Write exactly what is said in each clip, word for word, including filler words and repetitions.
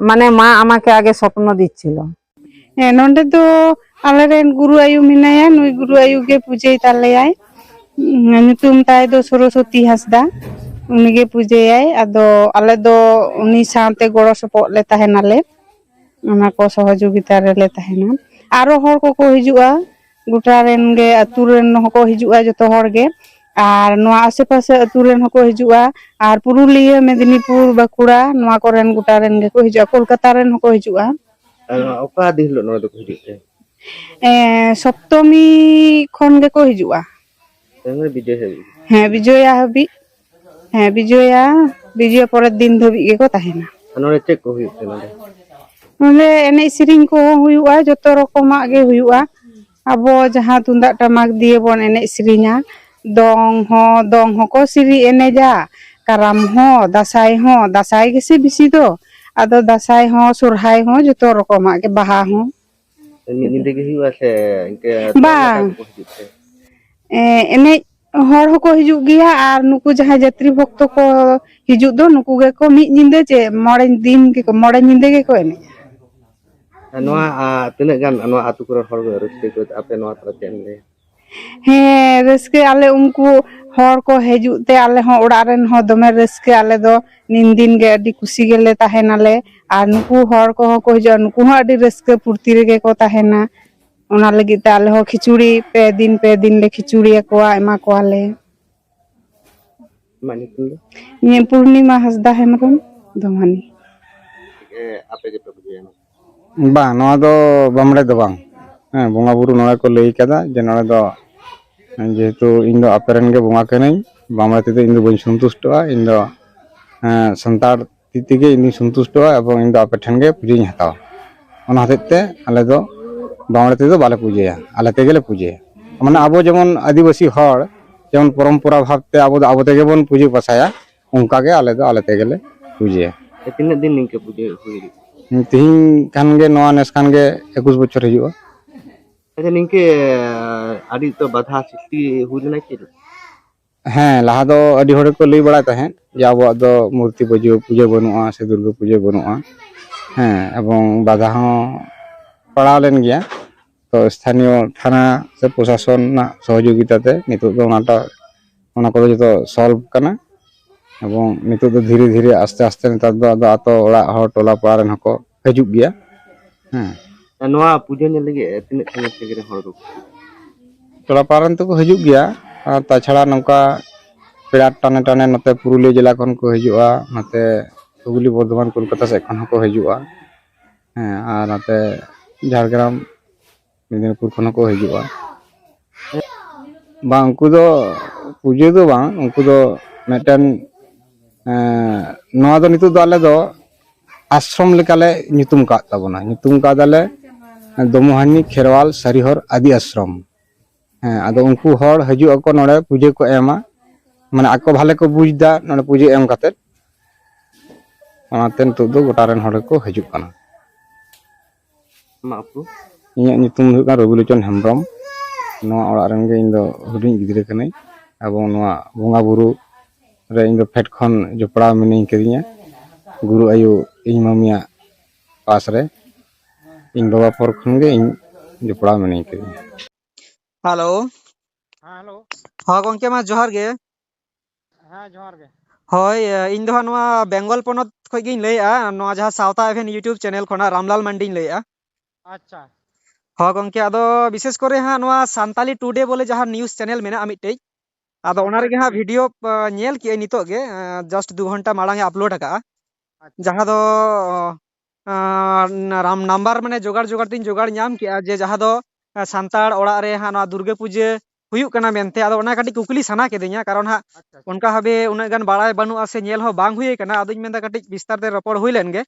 মানে মা আমাকে আগে স্বপ্ন দিচ্ছিল। ᱦᱮᱸ, ᱱᱚᱸᱰᱮ ᱫᱚ ᱟᱞᱮᱨᱮᱱ ᱜᱩᱨᱩ ᱟᱭᱳ ᱢᱮᱱᱟᱭᱟ, ᱱᱩᱭ ᱜᱩᱨᱩ ᱟᱭᱳ ᱜᱮ ᱯᱩᱡᱟᱹᱭ ᱛᱟᱞᱮᱭᱟᱭ᱾ ᱩᱸ, ᱧᱩᱛᱩᱢ ᱛᱟᱭ ᱫᱚ ᱥᱚᱨᱚᱥᱚᱛᱤ ᱦᱟᱸᱥᱫᱟ, ᱩᱱᱤᱜᱮ ᱯᱩᱡᱟᱹᱭᱟᱭ᱾ ᱟᱫᱚ ᱟᱞᱮ ᱫᱚ ᱩᱱᱤ ᱥᱟᱶᱛᱮ ᱜᱚᱲᱚ ᱥᱚᱯᱚᱦᱚᱫ ᱞᱮ ᱛᱟᱦᱮᱱᱟᱞᱮ, ᱚᱱᱟ ᱠᱚ ᱥᱚᱦᱚᱡᱳᱜᱤᱛᱟ ᱨᱮᱞᱮ ᱛᱟᱦᱮᱱᱟ᱾ ᱟᱨᱚ ᱦᱚᱲ ᱠᱚᱠᱚ ᱦᱤᱡᱩᱜᱼᱟ, ᱜᱚᱴᱟ ᱨᱮᱱ ᱜᱮ, ᱟᱹᱛᱩ ᱨᱮᱱ ᱦᱚᱸᱠᱚ ᱦᱤᱡᱩᱜᱼᱟ ᱡᱚᱛᱚ ᱦᱚᱲ ᱜᱮ, ᱟᱨ ᱱᱚᱣᱟ ᱟᱥᱮ ᱯᱟᱥᱮ ᱟᱹᱛᱩ ᱨᱮᱱ ᱦᱚᱸᱠᱚ ᱦᱤᱡᱩᱜᱼᱟ, ᱟᱨ ᱯᱩᱨᱩᱞᱤᱭᱟᱹ, ᱢᱮᱫᱽᱱᱤᱯᱩᱨ, ᱵᱟᱸᱠᱩᱲᱟ, ᱱᱚᱣᱟ ᱠᱚᱨᱮᱱ ᱜᱚᱴᱟ ᱨᱮᱱ ᱜᱮᱠᱚ ᱦᱤᱡᱩᱜᱼᱟ, ᱠᱳᱞᱠᱟᱛᱟ ᱨᱮᱱ ᱦᱚᱸᱠᱚ ᱦᱤᱡᱩᱜᱼᱟ᱾ ᱟᱨ ᱚᱠᱟ ᱫᱤᱱ ᱦᱤᱞᱳᱜ ᱱᱚᱰᱮ ᱫᱚᱠᱚ ᱦᱤᱡᱩᱜ ᱛᱮ? ᱮᱸ, ᱥᱚᱯᱛᱚᱢᱤ ᱠᱷᱚᱱ ᱜᱮᱠᱚ ᱦᱤᱡᱩᱜᱼᱟ᱾ ᱛᱟᱨ ᱢᱟᱱᱮ ᱵᱤᱡᱚᱭᱟ ᱦᱟᱹᱵᱤᱡ? ᱦᱮᱸ, ᱵᱤᱡᱚᱭᱟ ᱦᱟᱹᱵᱤᱡ᱾ ᱦᱮᱸ, ᱵᱤᱡᱚᱭᱟ, ᱵᱤᱡᱚᱭᱟ ᱯᱚᱨᱮᱨ ᱫᱤᱱ ᱫᱷᱟᱹᱵᱤᱡ ᱜᱮᱠᱚ ᱛᱟᱦᱮᱱᱟ᱾ ᱟᱨ ᱱᱚᱰᱮ ᱪᱮᱫ ᱠᱚ ᱦᱩᱭᱩᱜ ᱛᱮ ᱱᱚᱰᱮ? ᱱᱚᱰᱮ ᱮᱱᱮᱡ ᱥᱮᱨᱮᱧ ᱠᱚᱦᱚᱸ ᱦᱩᱭᱩᱜᱼᱟ, ᱡᱚᱛᱚ ᱨᱚᱠᱚᱢᱟᱜ ᱜᱮ ᱦᱩᱭᱩᱜᱼᱟ᱾ ᱟᱵᱚ ᱡᱟᱦᱟᱸ ᱛᱩᱢᱫᱟᱜ ᱴᱟᱢᱟᱠ ᱫᱤᱭᱮ ᱵᱚᱱ ᱮᱱᱮᱡ ᱥᱮᱨᱮᱧᱟ, ᱫᱚᱝ ᱦᱚᱸ, ᱫᱚᱝ ᱦᱚᱸᱠᱚ ᱥᱮᱨᱮᱧ ᱮᱱᱮᱡᱟ, ᱠᱟᱨᱟᱢ ᱦᱚᱸ, ᱫᱟᱸᱥᱟᱭ ᱦᱚᱸ, ᱫᱟᱸᱥᱟᱭ ᱜᱮᱥᱮ ᱵᱮᱥᱤ ᱫᱚ᱾ ᱟᱫᱚ ᱫᱟᱸᱥᱟᱭ ᱦᱚᱸ, ᱥᱚᱨᱦᱟᱭ ᱦᱚᱸ, ᱡᱚᱛᱚ ᱨᱚᱠᱚᱢᱟᱜ ᱜᱮ, ᱵᱟᱦᱟ ᱦᱚᱸ᱾ ᱢᱤᱫ ᱧᱤᱫᱟᱹ ᱜᱮ ᱦᱩᱭᱩᱜᱼᱟ ᱥᱮ ᱤᱱᱠᱟᱹ ᱵᱟᱝ᱾ ᱫᱚᱞ ᱞᱮᱠᱟ ᱠᱚ ᱦᱤᱡᱩᱜ ᱛᱮ? ᱮ, ᱮᱱᱮᱡ ᱦᱚᱲ ᱦᱚᱸᱠᱚ ᱦᱤᱡᱩᱜ ᱜᱮᱭᱟ, ᱟᱨ ᱱᱩᱠᱩ ᱡᱟᱦᱟᱸᱭ ᱡᱟᱛᱨᱤ ᱵᱷᱚᱠᱛᱚ ᱠᱚ ᱦᱤᱡᱩᱜ ᱫᱚ, ᱱᱩᱠᱩ ᱜᱮᱠᱚ ᱢᱤᱫ ᱧᱤᱫᱟᱹ ᱪᱮ ᱢᱚᱬᱮ ᱫᱤᱱ ᱜᱮᱠᱚ, ᱢᱚᱬᱮ ᱧᱤᱫᱟᱹ ᱜᱮᱠᱚ ᱮᱱᱮᱡᱼᱟ᱾ ᱟᱨ ᱱᱚᱣᱟ, ᱟ, ᱛᱤᱱᱟᱹᱜ ᱜᱟᱱ ᱱᱚᱣᱟ ᱟᱹᱛᱩ ᱠᱚᱨᱮ ᱦᱚᱲ ᱠᱚ ᱨᱟᱹᱥᱠᱟᱹ ᱠᱚ, ᱟᱯᱮ ᱱᱚᱣᱟ ᱠᱚᱨᱮ ᱪᱮᱫ ᱮᱢ ᱞᱟᱹᱭᱟ? ᱦᱮᱸ, ᱨᱟᱹᱥᱠᱟᱹ ᱟᱞᱮ, ᱩᱱᱠᱩ ᱦᱚᱲ ᱠᱚ ᱦᱤᱡᱩᱜ ᱛᱮ ᱟᱞᱮ ᱦᱚᱸ ᱚᱲᱟᱜ ᱨᱮᱱ ᱦᱚᱸ ᱫᱚᱢᱮ ᱨᱟᱹᱥᱠᱟᱹ᱾ ᱟᱞᱮ ᱫᱚ ᱱᱤᱱ ᱫᱤᱱ ᱜᱮ ᱟᱹᱰᱤ ᱠᱩᱥᱤ ᱜᱮᱞᱮ ᱛᱟᱦᱮᱱᱟᱞᱮ᱾ ᱟᱨ ᱱᱩᱠᱩ ᱦᱚᱲ ᱠᱚᱦᱚᱸ ᱠᱚ ᱦᱤᱡᱩᱜᱼᱟ, ᱱᱩᱠᱩ ᱦᱚᱸ ᱟᱹᱰᱤ ᱨᱟᱹᱥᱠᱟᱹ ᱯᱷᱩᱨᱛᱤ ᱨᱮᱜᱮ ᱠᱚ ᱛᱟᱦᱮᱱᱟ᱾ ᱚᱱᱟ ᱞᱟᱹᱜᱤᱫ ᱛᱮ ᱟᱞᱮ ᱦᱚᱸ ᱠᱷᱤᱪᱩᱲᱤ, ᱯᱮ ᱫᱤᱱ ᱯᱮ ᱫᱤᱱ ᱞᱮ ᱠᱷᱤᱪᱩᱲᱤ ᱟᱠᱚᱣᱟ, ᱮᱢᱟ ᱠᱚᱣᱟᱞᱮ᱾ ᱟᱢᱟᱜ ᱧᱩᱛᱩᱢ ᱫᱚ? ᱤᱧᱟᱹᱜ ᱯᱩᱨᱱᱤᱢᱟ ᱦᱟᱸᱥᱫᱟ ᱦᱮᱢᱵᱨᱚᱢ, ᱫᱚᱢᱟᱱᱤ᱾ ᱮ, ᱟᱯᱮ ᱜᱮᱯᱮ ᱯᱩᱡᱟᱹᱭᱟ? ᱵᱟᱝ, ᱱᱚᱣᱟ ᱫᱚ ᱵᱟᱢᱲᱮ ᱫᱚ ᱵᱟᱝ᱾ ᱦᱮᱸ, ᱵᱚᱸᱜᱟ ᱵᱩᱨᱩ ᱱᱚᱰᱮ ᱠᱚ ᱞᱟᱹᱭ ᱠᱟᱫᱟ ᱡᱮ ᱱᱚᱰᱮ ᱫᱚ, ᱡᱮᱦᱮᱛᱩ ᱤᱧ ᱫᱚ ᱟᱯᱮ ᱨᱮᱱ ᱜᱮ ᱵᱚᱸᱜᱟ ᱠᱟᱹᱱᱟᱹᱧ, ᱵᱟᱢᱲᱮ ᱛᱮᱫᱚ ᱤᱧ ᱫᱚ ᱵᱟᱹᱧ ᱥᱚᱱᱛᱩᱥᱴᱚᱜᱼᱟ᱾ ᱤᱧ ᱫᱚ, ᱦᱮᱸ, ᱥᱟᱱᱛᱟᱲ ᱛᱤ ᱛᱮᱜᱮ ᱤᱧ ᱫᱩᱧ ᱥᱚᱱᱛᱩᱥᱴᱚᱜᱼᱟ ᱮᱵᱚᱝ ᱤᱧ ᱫᱚ ᱟᱯᱮ ᱴᱷᱮᱱ ᱜᱮ ᱯᱩᱡᱟᱹᱧ ᱦᱟᱛᱟᱣᱟ᱾ ᱚᱱᱟ ᱦᱚᱛᱮᱡ ᱛᱮ ᱟᱞᱮ ᱫᱚ ᱵᱟᱢᱲᱮ ᱛᱮᱫᱚ ᱵᱟᱞᱮ ᱯᱩᱡᱟᱹᱭᱟ, ᱟᱞᱮ ᱛᱮᱜᱮ ᱞᱮ ᱯᱩᱡᱟᱹᱭᱟ᱾ ᱢᱟᱱᱮ ᱟᱵᱚ ᱡᱮᱢᱚᱱ ᱟᱹᱫᱤᱵᱟᱹᱥᱤ ᱦᱚᱲ ᱡᱮᱢᱚᱱ ᱯᱚᱨᱚᱢᱯᱚᱨᱟ ᱵᱷᱟᱵᱽ ᱛᱮ ᱟᱵᱚ ᱫᱚ ᱟᱵᱚ ᱛᱮᱜᱮ ᱵᱚᱱ ᱯᱩᱡᱟᱹ ᱯᱟᱥᱟᱭᱟ, ᱚᱱᱠᱟ ᱜᱮ ᱟᱞᱮ ᱫᱚ ᱟᱞᱮ ᱛᱮᱜᱮ ᱞᱮ ᱯᱩᱡᱟᱹᱭᱟ᱾ ᱛᱤᱱᱟᱹᱜ ᱫᱤᱱ ᱱᱤᱝᱠᱟᱹ ᱯᱩᱡᱟᱹ ᱦᱩᱭ? ᱛᱤᱦᱤᱧ ᱠᱷᱟᱱ ᱜᱮ, ᱱᱚᱣᱟ ᱱᱮᱥ ᱠᱷᱟᱱ ᱜᱮ ᱮᱠᱩᱥ ᱵᱚᱪᱷᱚᱨ ᱦᱩᱭᱩᱜᱼᱟ᱾ ᱟᱪᱪᱷᱟ, ᱱᱤᱝᱠᱟᱹ ᱟᱹᱰᱤ ᱩᱛᱟᱹᱨ ᱵᱟᱫᱷᱟ ᱥᱨᱤᱥᱴᱤ ᱦᱩᱭ ᱞᱮᱱᱟ ᱪᱮᱫ? ᱦᱮᱸ, ᱞᱟᱦᱟ ᱫᱚ ᱟᱹᱰᱤ ᱦᱚᱲ ᱜᱮᱠᱚ ᱞᱟᱹᱭ ᱵᱟᱲᱟᱭ ᱛᱟᱦᱮᱸᱫ ᱡᱮ ᱟᱵᱚᱣᱟᱜ ᱫᱚ ᱢᱩᱨᱛᱤ ᱯᱩᱡᱟᱹ, ᱯᱩᱡᱟᱹ ᱵᱟᱹᱱᱩᱜᱼᱟ ᱥᱮ ᱫᱩᱨᱜᱟᱹ ᱯᱩᱡᱟᱹ ᱵᱟᱹᱱᱩᱜᱼᱟ᱾ ᱦᱮᱸ, ᱮᱵᱚᱝ ᱵᱟᱫᱷᱟ ᱦᱚᱸ ᱯᱟᱲᱟᱣ ᱞᱮᱱ ᱜᱮᱭᱟ᱾ ᱛᱚ ᱥᱛᱷᱟᱱᱤᱭᱚ ᱛᱷᱟᱱᱟ ᱥᱮ ᱯᱨᱚᱥᱟᱥᱚᱱ ᱨᱮᱱᱟᱜ ᱥᱚᱦᱚᱡᱳᱜᱤᱛᱟ ᱛᱮ ᱱᱤᱛᱚᱜ ᱫᱚ ᱚᱱᱟᱴᱟᱜ, ᱚᱱᱟ ᱠᱚᱫᱚ ᱡᱚᱛᱚ ᱥᱚᱞᱵᱷ ᱠᱟᱱᱟ᱾ ᱮᱵᱚᱝ ᱱᱤᱛᱚᱜ ᱫᱚ ᱫᱷᱤᱨᱮ ᱫᱷᱤᱨᱮ ᱟᱥᱛᱮ ᱟᱥᱛᱮ ᱱᱮᱛᱟᱨ ᱫᱚ ᱟᱫᱚ ᱟᱛᱳ ᱚᱲᱟᱜ ᱦᱚᱲ ᱴᱚᱞᱟ ᱯᱟᱲᱟ ᱨᱮᱱ ᱦᱚᱸᱠᱚ ᱦᱤᱡᱩᱜ ᱜᱮᱭᱟ᱾ ᱦᱮᱸ᱾ ᱟᱨ ᱱᱚᱣᱟ ᱯᱩᱡᱟᱹ ᱧᱮᱞ ᱞᱟᱹᱜᱤᱫ ᱛᱤᱱᱟᱹᱜ ᱥᱟᱺᱜᱤᱧ ᱥᱟᱺᱜᱤᱧ ᱨᱮᱱ ᱦᱚᱲ ᱠᱚ? ᱴᱚᱞᱟ ᱯᱟᱲᱟ ᱨᱮᱱ ᱛᱚᱠᱚ ᱦᱤᱡᱩᱜ ᱜᱮᱭᱟ, ᱟᱨ ᱛᱟᱪᱷᱟᱲᱟ ᱱᱚᱝᱠᱟ ᱯᱮᱲᱟ ᱴᱟᱱᱮ ᱴᱟᱱᱮ ᱱᱚᱛᱮ ᱯᱩᱨᱩᱞᱤᱭᱟᱹ ᱡᱮᱞᱟ ᱠᱷᱚᱱ ᱠᱚ ᱦᱤᱡᱩᱜᱼᱟ, ᱱᱚᱛᱮ ᱦᱩᱜᱽᱞᱤ, ᱵᱚᱨᱫᱷᱚᱢᱟᱱ, ᱠᱳᱞᱠᱟᱛᱟ ᱥᱮᱫ ᱠᱷᱚᱱ ᱦᱚᱸᱠᱚ ᱦᱤᱡᱩᱜᱼᱟ᱾ ᱦᱮᱸ, ᱟᱨ ᱱᱚᱛᱮ ᱡᱷᱟᱲᱜᱨᱟᱢ, ᱢᱮᱫᱽᱱᱤᱯᱩᱨ ᱠᱷᱚᱱ ᱦᱚᱸᱠᱚ ᱦᱤᱡᱩᱜᱼᱟ᱾ ᱵᱟᱝ, ᱩᱱᱠᱩ ᱫᱚ ᱯᱩᱡᱟᱹ ᱫᱚ ᱵᱟᱝ, ᱩᱱᱠᱩ ᱫᱚ ᱢᱤᱫᱴᱮᱱ, ᱮᱸ, ᱱᱚᱣᱟ ᱫᱚ ᱱᱤᱛᱚᱜ ᱫᱚ ᱟᱞᱮ ᱫᱚ ᱟᱥᱨᱚᱢ ᱞᱮᱠᱟᱞᱮ ᱧᱩᱛᱩᱢ ᱠᱟᱜ ᱛᱟᱵᱚᱱᱟ᱾ ᱧᱩᱛᱩᱢ ᱠᱟᱫᱟᱞᱮ ᱫᱚᱢᱚᱦᱟᱱᱤ ᱠᱷᱮᱨᱣᱟᱞ ᱥᱟᱹᱨᱤᱦᱚᱨ ᱟᱫᱤ ᱟᱥᱨᱚᱢ᱾ ᱦᱮᱸ, ᱟᱫᱚ ᱩᱱᱠᱩ ᱦᱚᱲ ᱦᱤᱡᱩᱜ ᱟᱠᱚ ᱱᱚᱰᱮ ᱯᱩᱡᱟᱹ ᱠᱚ ᱮᱢᱟ, ᱢᱟᱱᱮ ᱟᱠᱚ ᱵᱷᱟᱞᱮ ᱠᱚ ᱵᱩᱡᱽ ᱮᱫᱟ ᱱᱚᱰᱮ ᱯᱩᱡᱟᱹ ᱮᱢ ᱠᱟᱛᱮᱫ, ᱚᱱᱟᱛᱮ ᱱᱤᱛᱚᱜ ᱫᱚ ᱜᱚᱴᱟ ᱨᱮᱱ ᱦᱚᱲ ᱜᱮᱠᱚ ᱦᱤᱡᱩᱜ ᱠᱟᱱᱟ᱾ ᱟᱢᱟᱜ ᱩᱯᱨᱩᱢ? ᱤᱧᱟᱹᱜ ᱧᱩᱛᱩᱢ ᱫᱚ ᱦᱩᱭᱩᱜ ᱠᱟᱱᱟ ᱨᱚᱵᱤᱞᱳᱪᱚᱱ ᱦᱮᱢᱵᱨᱚᱢ᱾ ᱱᱚᱣᱟ ᱚᱲᱟᱜ ᱨᱮᱱ ᱜᱮ ᱤᱧ ᱫᱚ ᱦᱩᱰᱤᱧ ᱜᱤᱫᱽᱨᱟᱹ ᱠᱟᱹᱱᱟᱹᱧ᱾ ᱮᱵᱚᱝ ᱱᱚᱣᱟ ᱵᱚᱸᱜᱟ ᱵᱩᱨᱩ ᱨᱮ ᱤᱧ ᱫᱚ ᱯᱷᱮᱰ ᱠᱷᱚᱱ ᱡᱚᱯᱲᱟᱣ ᱢᱤᱱᱟᱹᱧ ᱠᱟᱹᱫᱤᱧᱟ᱾ ᱜᱩᱨᱩ ᱟᱭᱳ, ᱤᱧ ᱢᱟᱹᱢᱤᱭᱟᱜ ᱯᱟᱥ ᱨᱮ ᱤᱧ ᱵᱟᱵᱟ ᱯᱚᱨ ᱠᱷᱚᱱ ᱜᱮ ᱤᱧ ᱡᱚᱯᱲᱟᱣ ᱢᱤᱱᱟᱹᱧ ᱠᱟᱹᱫᱤᱧᱟ᱾ ᱦᱮᱞᱳ᱾ ᱦᱮᱸ, ᱦᱮᱞᱳ᱾ ᱦᱚᱸ, ᱜᱚᱝᱠᱮ, ᱢᱟ ᱡᱚᱦᱟᱨ ᱜᱮ᱾ ᱦᱮᱸ, ᱡᱚᱦᱟᱨ ᱜᱮ᱾ ᱦᱳᱭ, ᱤᱧ ᱫᱚ ᱦᱟᱸᱜ ᱱᱚᱣᱟ ᱵᱮᱝᱜᱚᱞ ᱯᱚᱱᱚᱛ ᱠᱷᱚᱱ ᱜᱤᱧ ᱞᱟᱹᱭᱮᱫᱼᱟ, ᱱᱚᱣᱟ ᱡᱟᱦᱟᱸ ᱥᱟᱶᱛᱟ ᱮᱵᱷᱮᱱ YouTube ᱪᱮᱱᱮᱞ ᱠᱷᱚᱱᱟᱜ ᱨᱟᱢᱞᱟᱞ ᱢᱟᱱᱰᱤᱧ ᱞᱟᱹᱭᱮᱫᱼᱟ᱾ ᱟᱪᱪᱷᱟ᱾ ᱦᱚᱸ, ᱜᱚᱝᱠᱮ, ᱟᱫᱚ ᱵᱤᱥᱮᱥ ᱠᱚᱨᱮ ᱦᱟᱸᱜ ᱱᱚᱣᱟ ᱥᱟᱱᱛᱟᱞᱤ ᱴᱩᱰᱮ ᱵᱚᱞᱮ ᱡᱟᱦᱟᱸ ᱱᱤᱭᱩᱡᱽ ᱪᱮᱱᱮᱞ ᱢᱮᱱᱟᱜᱼᱟ ᱢᱤᱫᱴᱮᱡ, ᱟᱫᱚ ᱚᱱᱟ ᱟᱪᱪᱷᱟ, ᱨᱮᱜᱮ ᱦᱟᱸᱜ ᱟᱪᱪᱷᱟ᱾ ᱵᱷᱤᱰᱤᱭᱳ, ᱟ, ᱧᱮᱞ ᱠᱮᱜᱼᱟᱹᱧ ᱱᱤᱛᱚᱜ ᱜᱮ, ᱟ, ᱡᱟᱥᱴ ᱫᱩ ᱜᱷᱚᱱᱴᱟ ᱢᱟᱲᱟᱝ ᱮ ᱟᱯᱞᱳᱰ ᱟᱠᱟᱜᱼᱟ᱾ ᱟᱪᱪᱷᱟ᱾ ᱡᱟᱦᱟᱸ ᱫᱚ, ᱟ, ᱱᱟᱢᱵᱟᱨ ᱢᱟᱱᱮ ᱡᱚᱜᱟᱲ ᱡᱚᱜᱟᱲ ᱛᱤᱧ ᱡᱚᱜᱟᱲ ᱧᱟᱢ ᱠᱮᱜᱼᱟ ᱡᱮ ᱡᱟᱦᱟᱸ ᱫᱚ, ᱟ, ᱥᱟᱱᱛᱟᱲ ᱚᱲᱟᱜ ᱨᱮ ᱦᱟᱸᱜ ᱱᱚᱣᱟ ᱫᱩᱨᱜᱟᱹ ᱯᱩᱡᱟᱹ ᱦᱩᱭᱩᱜ ᱠᱟᱱᱟ ᱢᱮᱱᱛᱮ᱾ ᱟᱫᱚ ᱚᱱᱟ ᱠᱟᱹᱴᱤᱡ ᱠᱩᱠᱞᱤ ᱥᱟᱱᱟ ᱠᱤᱫᱤᱧᱟ, ᱠᱟᱨᱚᱱ ᱦᱟᱸᱜ ᱟᱪᱪᱷᱟ, ᱟᱪᱪᱷᱟ᱾ ᱚᱱᱠᱟ ᱵᱷᱟᱵᱮ ᱩᱱᱟᱹᱜ ᱜᱟᱱ ᱵᱟᱲᱟᱭ ᱵᱟᱹᱱᱩᱜᱼᱟ ᱥᱮ ᱧᱮᱞ ᱦᱚᱸ ᱵᱟᱝ ᱦᱩᱭ ᱠᱟᱱᱟ᱾ ᱟᱫᱚᱧ ᱢᱮᱱᱫᱟ ᱠᱟᱹᱴᱤᱡ ᱵᱤᱥᱛᱟᱨ ᱛᱮ ᱨᱚᱯᱚᱲ ᱦᱩᱭ ᱞᱮᱱ ᱜᱮ᱾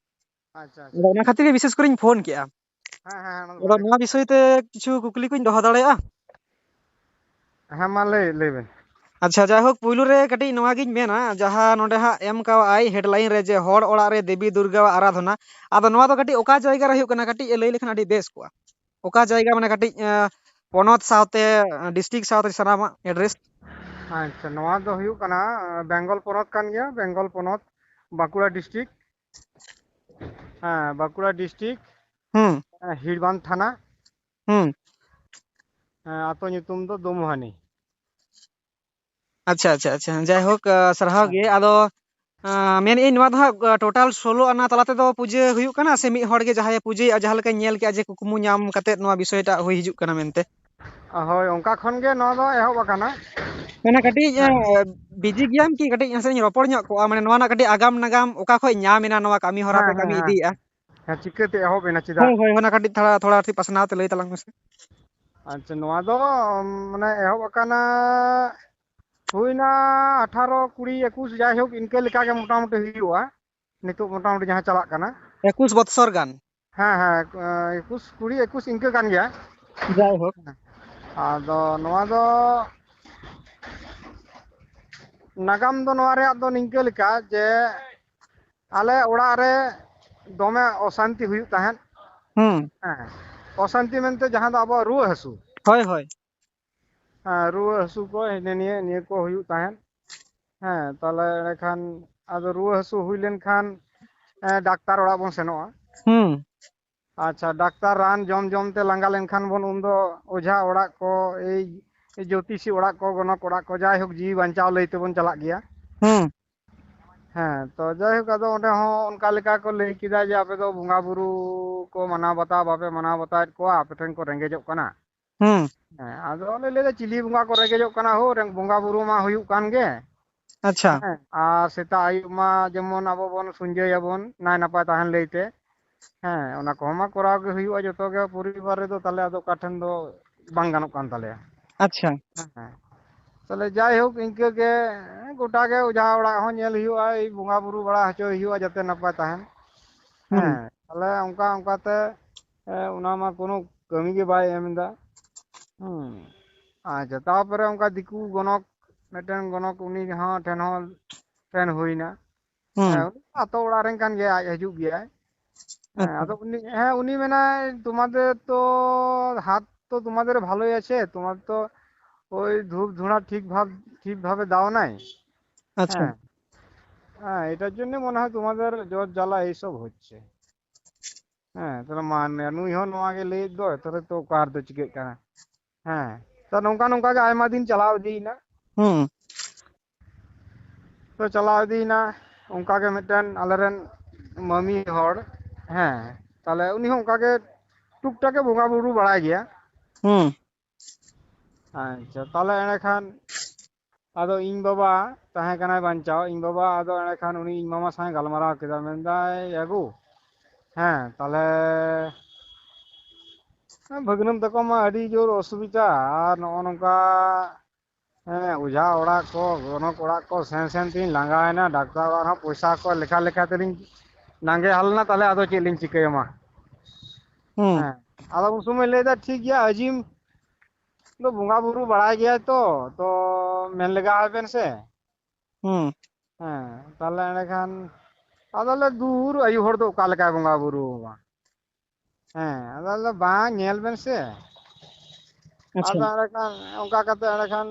ᱟᱪᱪᱷᱟ, ᱟᱪᱪᱷᱟ᱾ ᱟᱫᱚ ᱚᱱᱟ ᱠᱠᱷᱟᱛᱤᱨ ᱜᱮ ᱵᱤᱥᱮᱥ ᱠᱚᱨᱮᱧ ᱯᱷᱳᱱ ᱠᱮᱜᱼᱟ᱾ ᱦᱮᱸ, ᱦᱮᱸ, ᱚᱱᱟ ᱫᱚ ᱟᱫᱚ ᱵᱷᱟᱜᱮ᱾ ᱱᱚᱣᱟ ᱵᱤᱥᱚᱭ ᱛᱮ ᱠᱤᱪᱷᱩ ᱠᱩᱠᱞᱤ ᱠᱚᱧ ᱫᱚᱦᱚ ᱫᱟᱲᱮᱭᱟᱜᱼᱟ? ᱦᱮᱸ, ᱢᱟ ᱞᱟᱹᱭ, ᱞᱟᱹᱭ ᱵᱮᱱ᱾ ᱟᱪᱪᱷᱟ, ᱡᱟᱭᱦᱳᱠ, ᱯᱩᱭᱞᱩ ᱨᱮ ᱠᱟᱹᱴᱤᱡ ᱱᱚᱣᱟ ᱜᱤᱧ ᱢᱮᱱᱟ, ᱡᱟᱦᱟᱸ ᱱᱚᱰᱮ ᱦᱟᱸᱜ ᱮᱢ ᱠᱟᱣᱟᱭ headline ᱨᱮ ᱡᱮ ᱦᱚᱲ ᱚᱲᱟᱜ ᱨᱮ ᱫᱮᱵᱤ ᱫᱩᱨᱜᱟᱣᱟᱜ ᱟᱨᱟᱫᱷᱚᱱᱟ, ᱟᱫᱚ ᱱᱚᱣᱟ ᱫᱚ ᱠᱟᱹᱴᱤᱡ ᱚᱠᱟ ᱡᱟᱭᱜᱟ ᱨᱮ ᱦᱩᱭᱩᱜ ᱠᱟᱱᱟ, ᱠᱟᱹᱴᱤᱡ ᱮ ᱞᱟᱹᱭ ᱞᱮᱠᱷᱟᱱ ᱟᱹᱰᱤ ᱵᱮᱥ ᱠᱚᱜᱼᱟ᱾ ᱚᱠᱟ ᱡᱟᱭᱜᱟ, ᱢᱟᱱᱮ ᱠᱟᱹᱴᱤᱡ, ᱮᱸ, ᱯᱚᱱᱚᱛ ᱥᱟᱶᱛᱮ, ᱰᱤᱥᱴᱨᱤᱠᱴ ᱥᱟᱶᱛᱮ ᱥᱟᱱᱟᱢᱟᱜ ᱮᱰᱨᱮᱥ? ᱟᱪᱪᱷᱟ, ᱱᱚᱣᱟ ᱫᱚ ᱦᱩᱭᱩᱜ ᱠᱟᱱᱟ, ᱮᱸ, ᱵᱮᱝᱜᱚᱞ ᱯᱚᱱᱚᱛ ᱠᱟᱱ ᱜᱮᱭᱟ, ᱵᱮᱝᱜᱚᱞ ᱯᱚᱱᱚᱛ, ᱵᱟᱸᱠᱩᱲᱟ ᱰᱤᱥᱴᱨᱤᱠᱴ᱾ ᱦᱮᱸ, ᱵᱟᱸᱠᱩᱲᱟ ᱰᱤᱥᱴᱨᱤᱠᱴ᱾ ᱦᱩᱸ᱾ ᱦᱮᱸ, ᱦᱤᱲᱵᱟᱸᱫᱽ ᱛᱷᱟᱱᱟ᱾ ᱦᱩᱸ᱾ ᱦᱮᱸ, ᱟᱛᱳ ᱧᱩᱛᱩᱢ ᱫᱚ ᱫᱩᱢᱩᱦᱟᱱᱤ᱾ ᱟᱪᱪᱷᱟ, ᱟᱪᱪᱷᱟ, ᱟᱪᱪᱷᱟ, ᱡᱟᱭᱦᱳᱠ, ᱟᱸ, ᱥᱟᱨᱦᱟᱣ ᱦᱮᱸ᱾ ᱜᱮ᱾ ᱟᱫᱚ ᱟᱸ, ᱢᱮᱱᱮᱫ ᱟᱹᱧ, ᱱᱚᱣᱟ ᱫᱚ ᱦᱟᱸᱜ, ᱟᱸ, ᱴᱳᱴᱟᱞ ᱥᱳᱞᱳ ᱟᱱᱟ ᱛᱟᱞᱟ ᱛᱮᱫᱚ ᱯᱩᱡᱟᱹ ᱦᱩᱭᱩᱜ ᱠᱟᱱᱟ, ᱥᱮ ᱢᱤᱫ ᱦᱚᱲ ᱜᱮ ᱡᱟᱦᱟᱸᱭᱮ ᱯᱩᱡᱟᱹᱭᱮᱫᱼᱟ, ᱡᱟᱦᱟᱸ ᱞᱮᱠᱟᱧ ᱧᱮᱞ ᱠᱮᱫᱼᱟ ᱡᱮ ᱠᱩᱠᱢᱩ ᱧᱟᱢ ᱠᱟᱛᱮᱫ ᱱᱚᱣᱟ ᱵᱤᱥᱚᱭᱴᱟᱜ ᱦᱩᱭ ᱦᱤᱡᱩᱜ ᱠᱟᱱᱟ ᱢᱮᱱᱛᱮ? ᱦᱳᱭ, ᱚᱱᱠᱟ ᱠᱷᱚᱱ ᱜᱮ ᱱᱚᱣᱟ ᱫᱚ ᱮᱦᱚᱵ ᱟᱠᱟᱱᱟ᱾ ᱢᱟᱱᱮ ᱠᱟᱹᱴᱤᱡ, ᱮ, ᱦᱮᱸ᱾ ᱵᱤᱡᱤ ᱜᱮᱭᱟᱢ ᱠᱤ? ᱠᱟᱹᱴᱤᱡ ᱱᱟᱥᱮᱧ ᱨᱚᱯᱚᱲ ᱧᱚᱜ ᱠᱚᱜᱼᱟ, ᱢᱟᱱᱮ ᱱᱚᱣᱟ ᱨᱮᱱᱟᱜ ᱠᱟᱹᱴᱤᱡ ᱟᱜᱟᱢ ᱱᱟᱜᱟᱢ ᱚᱠᱟ ᱠᱷᱚᱡ ᱧᱟᱢ ᱮᱱᱟ, ᱱᱚᱣᱟ ᱠᱟᱹᱢᱤ ᱦᱚᱨᱟ ᱯᱮ ᱦᱮᱸ, ᱦᱮᱸ, ᱦᱮᱸ᱾ ᱦᱮᱸ᱾ ᱦᱮᱸ, ᱪᱤᱠᱟᱹᱛᱮ ᱮᱦᱚᱵ ᱮᱱᱟ, ᱪᱮᱫᱟᱜ? ᱦᱳᱭ, ᱦᱳᱭ, ᱚᱱᱟ ᱠᱟᱹᱴᱤᱡ ᱛᱷᱚᱲᱟ, ᱛᱷᱚᱲᱟ ᱠᱟᱹᱴᱤᱡ ᱯᱟᱥᱱᱟᱣ ᱛᱮ ᱞᱟᱹᱭ ᱛᱟᱞᱟᱝ ᱢᱮᱥᱮ᱾ ᱟᱪᱪᱷᱟ, ᱱᱚᱣᱟ ᱫᱚ, ᱢᱟᱱᱮ, ᱮᱦᱚᱵ ᱟᱠᱟᱱᱟ, ᱦᱩᱭᱱᱟ ᱟᱴᱷᱟᱨᱚ, ᱠᱩᱲᱤ, ᱮᱠᱩᱥ, ᱡᱟᱭᱦᱳᱠ, ᱤᱱᱠᱟᱹ ᱞᱮᱠᱟ ᱜᱮ ᱢᱚᱴᱟᱢᱩᱴᱤ ᱦᱩᱭᱩᱜᱼᱟ᱾ ᱱᱤᱛᱚᱜ ᱢᱚᱴᱟᱢᱩᱴᱤ ᱡᱟᱦᱟᱸ ᱪᱟᱞᱟᱜ ᱠᱟᱱᱟ᱾ ᱮᱠᱩᱥ ᱵᱚᱛᱥᱚᱨ ᱜᱟᱱ᱾ ᱦᱮᱸ, ᱦᱮᱸ, ᱮᱠᱩᱥ, ᱠᱩᱲᱤ, ᱮᱠᱩᱥ ᱤᱱᱠᱟᱹ ᱠᱟᱱ ᱜᱮᱭᱟ᱾ ᱡᱟᱭᱦᱳᱠ᱾ ᱟᱫᱚ ᱱᱚᱣᱟ ᱫᱚ, ᱱᱟᱜᱟᱢ ᱫᱚ ᱱᱚᱣᱟ ᱨᱮᱭᱟᱜ ᱫᱚ ᱱᱤᱝᱠᱟᱹ ᱞᱮᱠᱟ ᱡᱮ, ᱟᱞᱮ ᱚᱲᱟᱜ ᱨᱮ ᱫᱚᱢᱮ ᱚᱥᱟᱱᱛᱤ ᱦᱩᱭᱩᱜ ᱛᱟᱦᱮᱸᱫ᱾ ᱦᱩᱸ᱾ ᱦᱮᱸ, ᱚᱥᱟᱱᱛᱤ ᱢᱮᱱᱛᱮ ᱡᱟᱦᱟᱸ ᱫᱚ ᱟᱵᱚᱣᱟᱜ ᱨᱩᱣᱟᱹ ᱦᱟᱹᱥᱩ᱾ ᱦᱳᱭ, ᱦᱳᱭ᱾ ᱦᱮᱸ, ᱨᱩᱣᱟᱹ ᱦᱟᱹᱥᱩ ᱠᱚ, ᱦᱤᱱᱟᱹ ᱱᱤᱭᱟᱹ, ᱱᱤᱭᱟᱹ ᱠᱚ ᱦᱩᱭᱩᱜ ᱛᱟᱦᱮᱸᱫ᱾ ᱦᱮᱸ, ᱛᱟᱦᱞᱮ ᱮᱸᱰᱮᱠᱷᱟᱱ ᱟᱫᱚ ᱨᱩᱣᱟᱹ ᱦᱟᱹᱥᱩ ᱦᱩᱭ ᱞᱮᱱᱠᱷᱟᱱ, ᱮᱸ, ᱰᱟᱠᱛᱟᱨ ᱚᱲᱟᱜ ᱵᱚᱱ ᱥᱮᱱᱚᱜᱼᱟ᱾ ᱦᱩᱸ᱾ ᱟᱪᱪᱷᱟ, ᱰᱟᱠᱛᱟᱨ ᱨᱟᱱ ᱡᱚᱢ ᱡᱚᱢ ᱛᱮ ᱞᱟᱸᱜᱟ ᱞᱮᱱᱠᱷᱟᱱ ᱵᱚᱱ, ᱩᱱᱫᱚ ᱚᱡᱷᱟ ᱚᱲᱟᱜ ᱠᱚ, ᱮᱭ ᱡᱳᱛᱤᱥᱤ ᱚᱲᱟᱜ ᱠᱚ, ᱜᱚᱱᱚᱠ ᱚᱲᱟᱜ ᱠᱚ, ᱡᱟᱭᱦᱳᱠ, ᱡᱤᱣᱤ ᱵᱟᱧᱪᱟᱣ ᱞᱟᱹᱭ ᱛᱮᱵᱚᱱ ᱪᱟᱞᱟᱜ ᱜᱮᱭᱟ᱾ ᱦᱩᱸ᱾ ᱦᱮᱸ, ᱛᱚ ᱡᱟᱭᱦᱳᱠ, ᱟᱫᱚ ᱚᱸᱰᱮ ᱦᱚᱸ ᱚᱱᱠᱟ ᱞᱮᱠᱟ ᱠᱚ ᱞᱟᱹᱭ ᱠᱮᱫᱟ ᱡᱮ, "ᱟᱯᱮ ᱫᱚ ᱵᱚᱸᱜᱟ ᱵᱩᱨᱩ ᱠᱚ ᱢᱟᱱᱟᱣ ᱵᱟᱛᱟᱣ ᱵᱟᱯᱮ ᱢᱟᱱᱟᱣ ᱵᱟᱛᱟᱣᱮᱫ ᱠᱚᱣᱟ, ᱟᱯᱮ ᱴᱷᱮᱱ ᱠᱚ ᱨᱮᱸᱜᱮᱡᱚᱜ ᱠᱟᱱᱟ᱾" ᱦᱩᱸ᱾ ᱦᱮᱸ, ᱟᱫᱚ ᱞᱮ ᱞᱟᱹᱭᱫᱟ, "ᱪᱤᱞᱤ ᱵᱚᱸᱜᱟ ᱠᱚ ᱨᱮᱸᱜᱮᱡᱚᱜ ᱠᱟᱱᱟ ᱦᱳ, ᱨᱮᱸ-, ᱵᱚᱸᱜᱟ ᱵᱩᱨᱩ ᱢᱟ ᱦᱩᱭᱩᱜ ᱠᱟᱱ ᱜᱮ᱾" ᱟᱪᱪᱷᱟ᱾ ᱦᱮᱸ, ᱟᱨ ᱥᱮᱛᱟᱜ ᱟᱹᱭᱩᱵ ᱢᱟ ᱡᱮᱢᱚᱱ ᱟᱵᱚ ᱵᱚᱱ ᱥᱩᱧᱡᱟᱹᱭᱟᱵᱚᱱ ᱱᱟᱭ ᱱᱟᱯᱟᱭ ᱛᱟᱦᱮᱱ ᱞᱟᱹᱭᱛᱮ᱾ ᱦᱮᱸ, ᱚᱱᱟ ᱠᱚᱦᱚᱸ ᱢᱟ ᱠᱚᱨᱟᱣ ᱜᱮ ᱦᱩᱭᱩᱜᱼᱟ ᱡᱚᱛᱚ ᱜᱮ ᱯᱚᱨᱤᱵᱟᱨ ᱨᱮᱫᱚ, ᱛᱟᱦᱞᱮ ᱟᱫᱚ ᱚᱠᱟ ᱴᱷᱮᱱ ᱫᱚ ᱵᱟᱝ ᱜᱟᱱᱚᱜ ᱠᱟᱱ ᱛᱟᱞᱮᱭᱟ᱾ ᱟᱪᱪᱷᱟ᱾ ᱦᱮᱸ᱾ ᱛᱟᱦᱞᱮ ᱡᱟᱭᱦᱳᱠ, ᱤᱱᱠᱟᱹ ᱜᱮ ᱜᱚᱴᱟ ᱜᱮ ᱚᱡᱷᱟ ᱚᱲᱟᱜ ᱦᱚᱸ ᱧᱮᱞ ᱦᱩᱭᱩᱜᱼᱟ, ᱮᱭ ᱵᱚᱸᱜᱟ ᱵᱩᱨᱩ ᱵᱟᱲᱟ ᱦᱚᱪᱚᱭ ᱦᱩᱭᱩᱜᱼᱟ ᱡᱟᱛᱮ ᱱᱟᱯᱟᱭ ᱛᱟᱦᱮᱱ᱾ ᱦᱩᱸ᱾ ᱦᱮᱸ, ᱛᱟᱦᱞᱮ ᱚᱱᱠᱟ ᱚᱱᱠᱟᱛᱮ, ᱮ, ᱚᱱᱟ ᱢᱟ ᱠᱳᱱᱳ ᱠᱟᱹᱢᱤ ᱜᱮ ᱵᱟᱭ ᱮᱢ ᱮᱫᱟ᱾ ᱦᱩᱸ᱾ ᱟᱪᱪᱷᱟ, ᱛᱟᱯᱚᱨᱮ ᱚᱱᱠᱟ ᱫᱤᱠᱩ ᱜᱚᱱᱚᱠ, ᱢᱤᱫᱴᱮᱱ ᱜᱚᱱᱚᱠ, ᱩᱱᱤ ᱦᱚᱸ ᱴᱷᱮᱱ ᱦᱚᱸ ᱴᱷᱮᱱ ᱦᱩᱭᱱᱟ᱾ ᱦᱩᱸ᱾ ᱦᱮᱸ, ᱩᱱᱤ ᱟᱛᱳ ᱚᱲᱟᱜ ᱨᱮᱱ ᱠᱟᱱ ᱜᱮᱭᱟᱭ, ᱟᱡ ᱦᱤᱡᱩᱜ ᱜᱮᱭᱟᱭ᱾ ᱦᱮᱸ, ᱟᱪᱪᱷᱟ᱾ ᱟᱫᱚ ᱩᱱᱤ, ᱦᱮᱸ, ᱩᱱᱤ ᱢᱮᱱᱟᱭ, "ᱛᱳᱢᱟᱫᱮᱨ ᱛᱚ ᱦᱟᱛ ᱛᱚ ᱛᱳᱢᱟᱫᱮᱨ ᱵᱷᱟᱞᱳᱭ ᱟᱪᱷᱮ, ᱛᱳᱢᱟᱫ ᱛᱚ ᱳᱭ ᱫᱷᱩᱯ ᱫᱷᱩᱬᱟ ᱴᱷᱤᱠ ᱵᱷᱟᱵ, ᱴᱷᱤক ভাবে দাও নাই।" আচ্ছা। হ্যাঁ, হ্যাঁ, এটার জন্য মনে হয় তোমাদের জ্বর জ্বালা এইসব হচ্ছে। ᱦᱮᱸ, ᱛᱟᱦᱞᱮ ᱢᱟ ᱱᱩᱭ ᱦᱚᱸ ᱱᱚᱣᱟ ᱜᱮ ᱞᱟᱹᱭᱮᱫ ᱫᱚ, ᱛᱟᱦᱞᱮ ᱛᱚ ᱚᱠᱟ ᱨᱮᱫᱚ ᱪᱤᱠᱟᱹᱜ ᱠᱟᱱᱟ? ᱦᱮᱸ, ᱛᱚ ᱱᱚᱝᱠᱟ ᱱᱚᱝᱠᱟ ᱜᱮ ᱟᱭᱢᱟ ᱫᱤᱱ ᱪᱟᱞᱟᱣ ᱤᱫᱤᱭᱮᱱᱟ᱾ ᱦᱩᱸ᱾ ᱛᱚ ᱪᱟᱞᱟᱣ ᱤᱫᱤᱭᱮᱱᱟ, ᱚᱱᱠᱟ ᱜᱮ ᱢᱤᱫᱴᱮᱱ ᱟᱞᱮᱨᱮᱱ ᱢᱟᱹᱢᱤ ᱦᱚᱲ, ᱦᱮᱸ, ᱛᱟᱦᱞᱮ ᱩᱱᱤ ᱦᱚᱸ ᱚᱱᱠᱟ ᱜᱮ ᱴᱩᱠ ᱴᱟᱠ ᱮ ᱵᱚᱸᱜᱟ ᱵᱩᱨᱩ ᱵᱟᱲᱟᱭ ᱜᱮᱭᱟ᱾ ᱦᱩᱸ᱾ ᱟᱪᱪᱷᱟ, ᱛᱟᱦᱞᱮ ᱮᱸᱰᱮᱠᱷᱟᱱ ᱟᱫᱚ ᱤᱧ ᱵᱟᱵᱟ ᱛᱟᱦᱮᱸ ᱠᱟᱱᱟᱭ ᱵᱟᱧᱪᱟᱣ, ᱤᱧ ᱵᱟᱵᱟ ᱟᱫᱚ ᱮᱸᱰᱮᱠᱷᱟᱱ ᱩᱱᱤ ᱤᱧ ᱢᱟᱢᱟ ᱥᱟᱶ ᱮ ᱜᱟᱞᱢᱟᱨᱟᱣ ᱠᱮᱫᱟ, ᱢᱮᱱᱫᱟᱭ, "ᱮ ᱜᱳ, ᱦᱮᱸ, ᱛᱟᱦᱞᱮ ᱵᱷᱟᱹᱜᱽᱱᱟᱹᱢ ᱛᱟᱠᱚ ᱢᱟ ᱟᱹᱰᱤ ᱡᱳᱨ ᱚᱥᱩᱵᱤᱫᱟ, ᱟᱨ ᱱᱚᱜᱼᱚ ᱱᱚᱝᱠᱟ, ᱦᱮᱸ, ᱚᱡᱷᱟ ᱚᱲᱟᱜ ᱠᱚ, ᱜᱚᱱᱚᱠ ᱚᱲᱟᱜ ᱠᱚ ᱥᱮᱱ ᱥᱮᱱ ᱛᱤᱧ ᱞᱟᱸᱜᱟᱭᱮᱱᱟ, ᱰᱟᱠᱛᱟᱨ ᱚᱲᱟᱜ ᱨᱮᱦᱚᱸ ᱯᱚᱭᱥᱟ ᱠᱚ ᱞᱮᱠᱷᱟ ᱞᱮᱠᱷᱟ ᱛᱮᱞᱤᱧ ᱱᱟᱸᱜᱮ ᱦᱟᱞᱱᱟ, ᱛᱟᱦᱞᱮ ᱟᱫᱚ ᱪᱮᱫ ᱞᱤᱧ ᱪᱤᱠᱟᱹᱭᱟ ᱢᱟ?" ᱦᱩᱸ᱾ ᱦᱮᱸ, ᱟᱫᱚ ᱩᱱ ᱥᱚᱢᱚᱭ ᱞᱟᱹᱭᱫᱟ, "ᱴᱷᱤᱠ ᱜᱮᱭᱟ, ᱟᱹᱡᱤᱢ ᱫᱚ ᱵᱚᱸᱜᱟ ᱵᱩᱨᱩ ᱵᱟᱲᱟᱭ ᱜᱮᱭᱟᱭ ᱛᱚ, ᱛᱚ ᱢᱮᱱ ᱞᱮᱜᱟ ᱟᱭ ᱵᱮᱱ ᱥᱮ᱾" ᱦᱩᱸ᱾ ᱦᱮᱸ, ᱛᱟᱦᱞᱮ ᱮᱸᱰᱮᱠᱷᱟᱱ ᱟᱫᱚ ᱞᱮ, "ᱫᱩᱨ, ᱟᱭᱩ ᱦᱚᱲ ᱫᱚ ᱚᱠᱟ ᱞᱮᱠᱟᱭ ᱵᱚᱸᱜᱟ ᱵᱩᱨᱩᱣᱟ?" ᱦᱮᱸ, ᱟᱫᱚ ᱞᱮ, "ᱵᱟᱝ, ᱧᱮᱞ ᱵᱮᱱ ᱥᱮ᱾" ᱟᱪᱪᱷᱟ᱾ ᱟᱫᱚ ᱮᱸᱰᱮᱠᱷᱟᱱ ᱚᱱᱠᱟ ᱠᱟᱛᱮ ᱮᱸᱰᱮᱠᱷᱟᱱ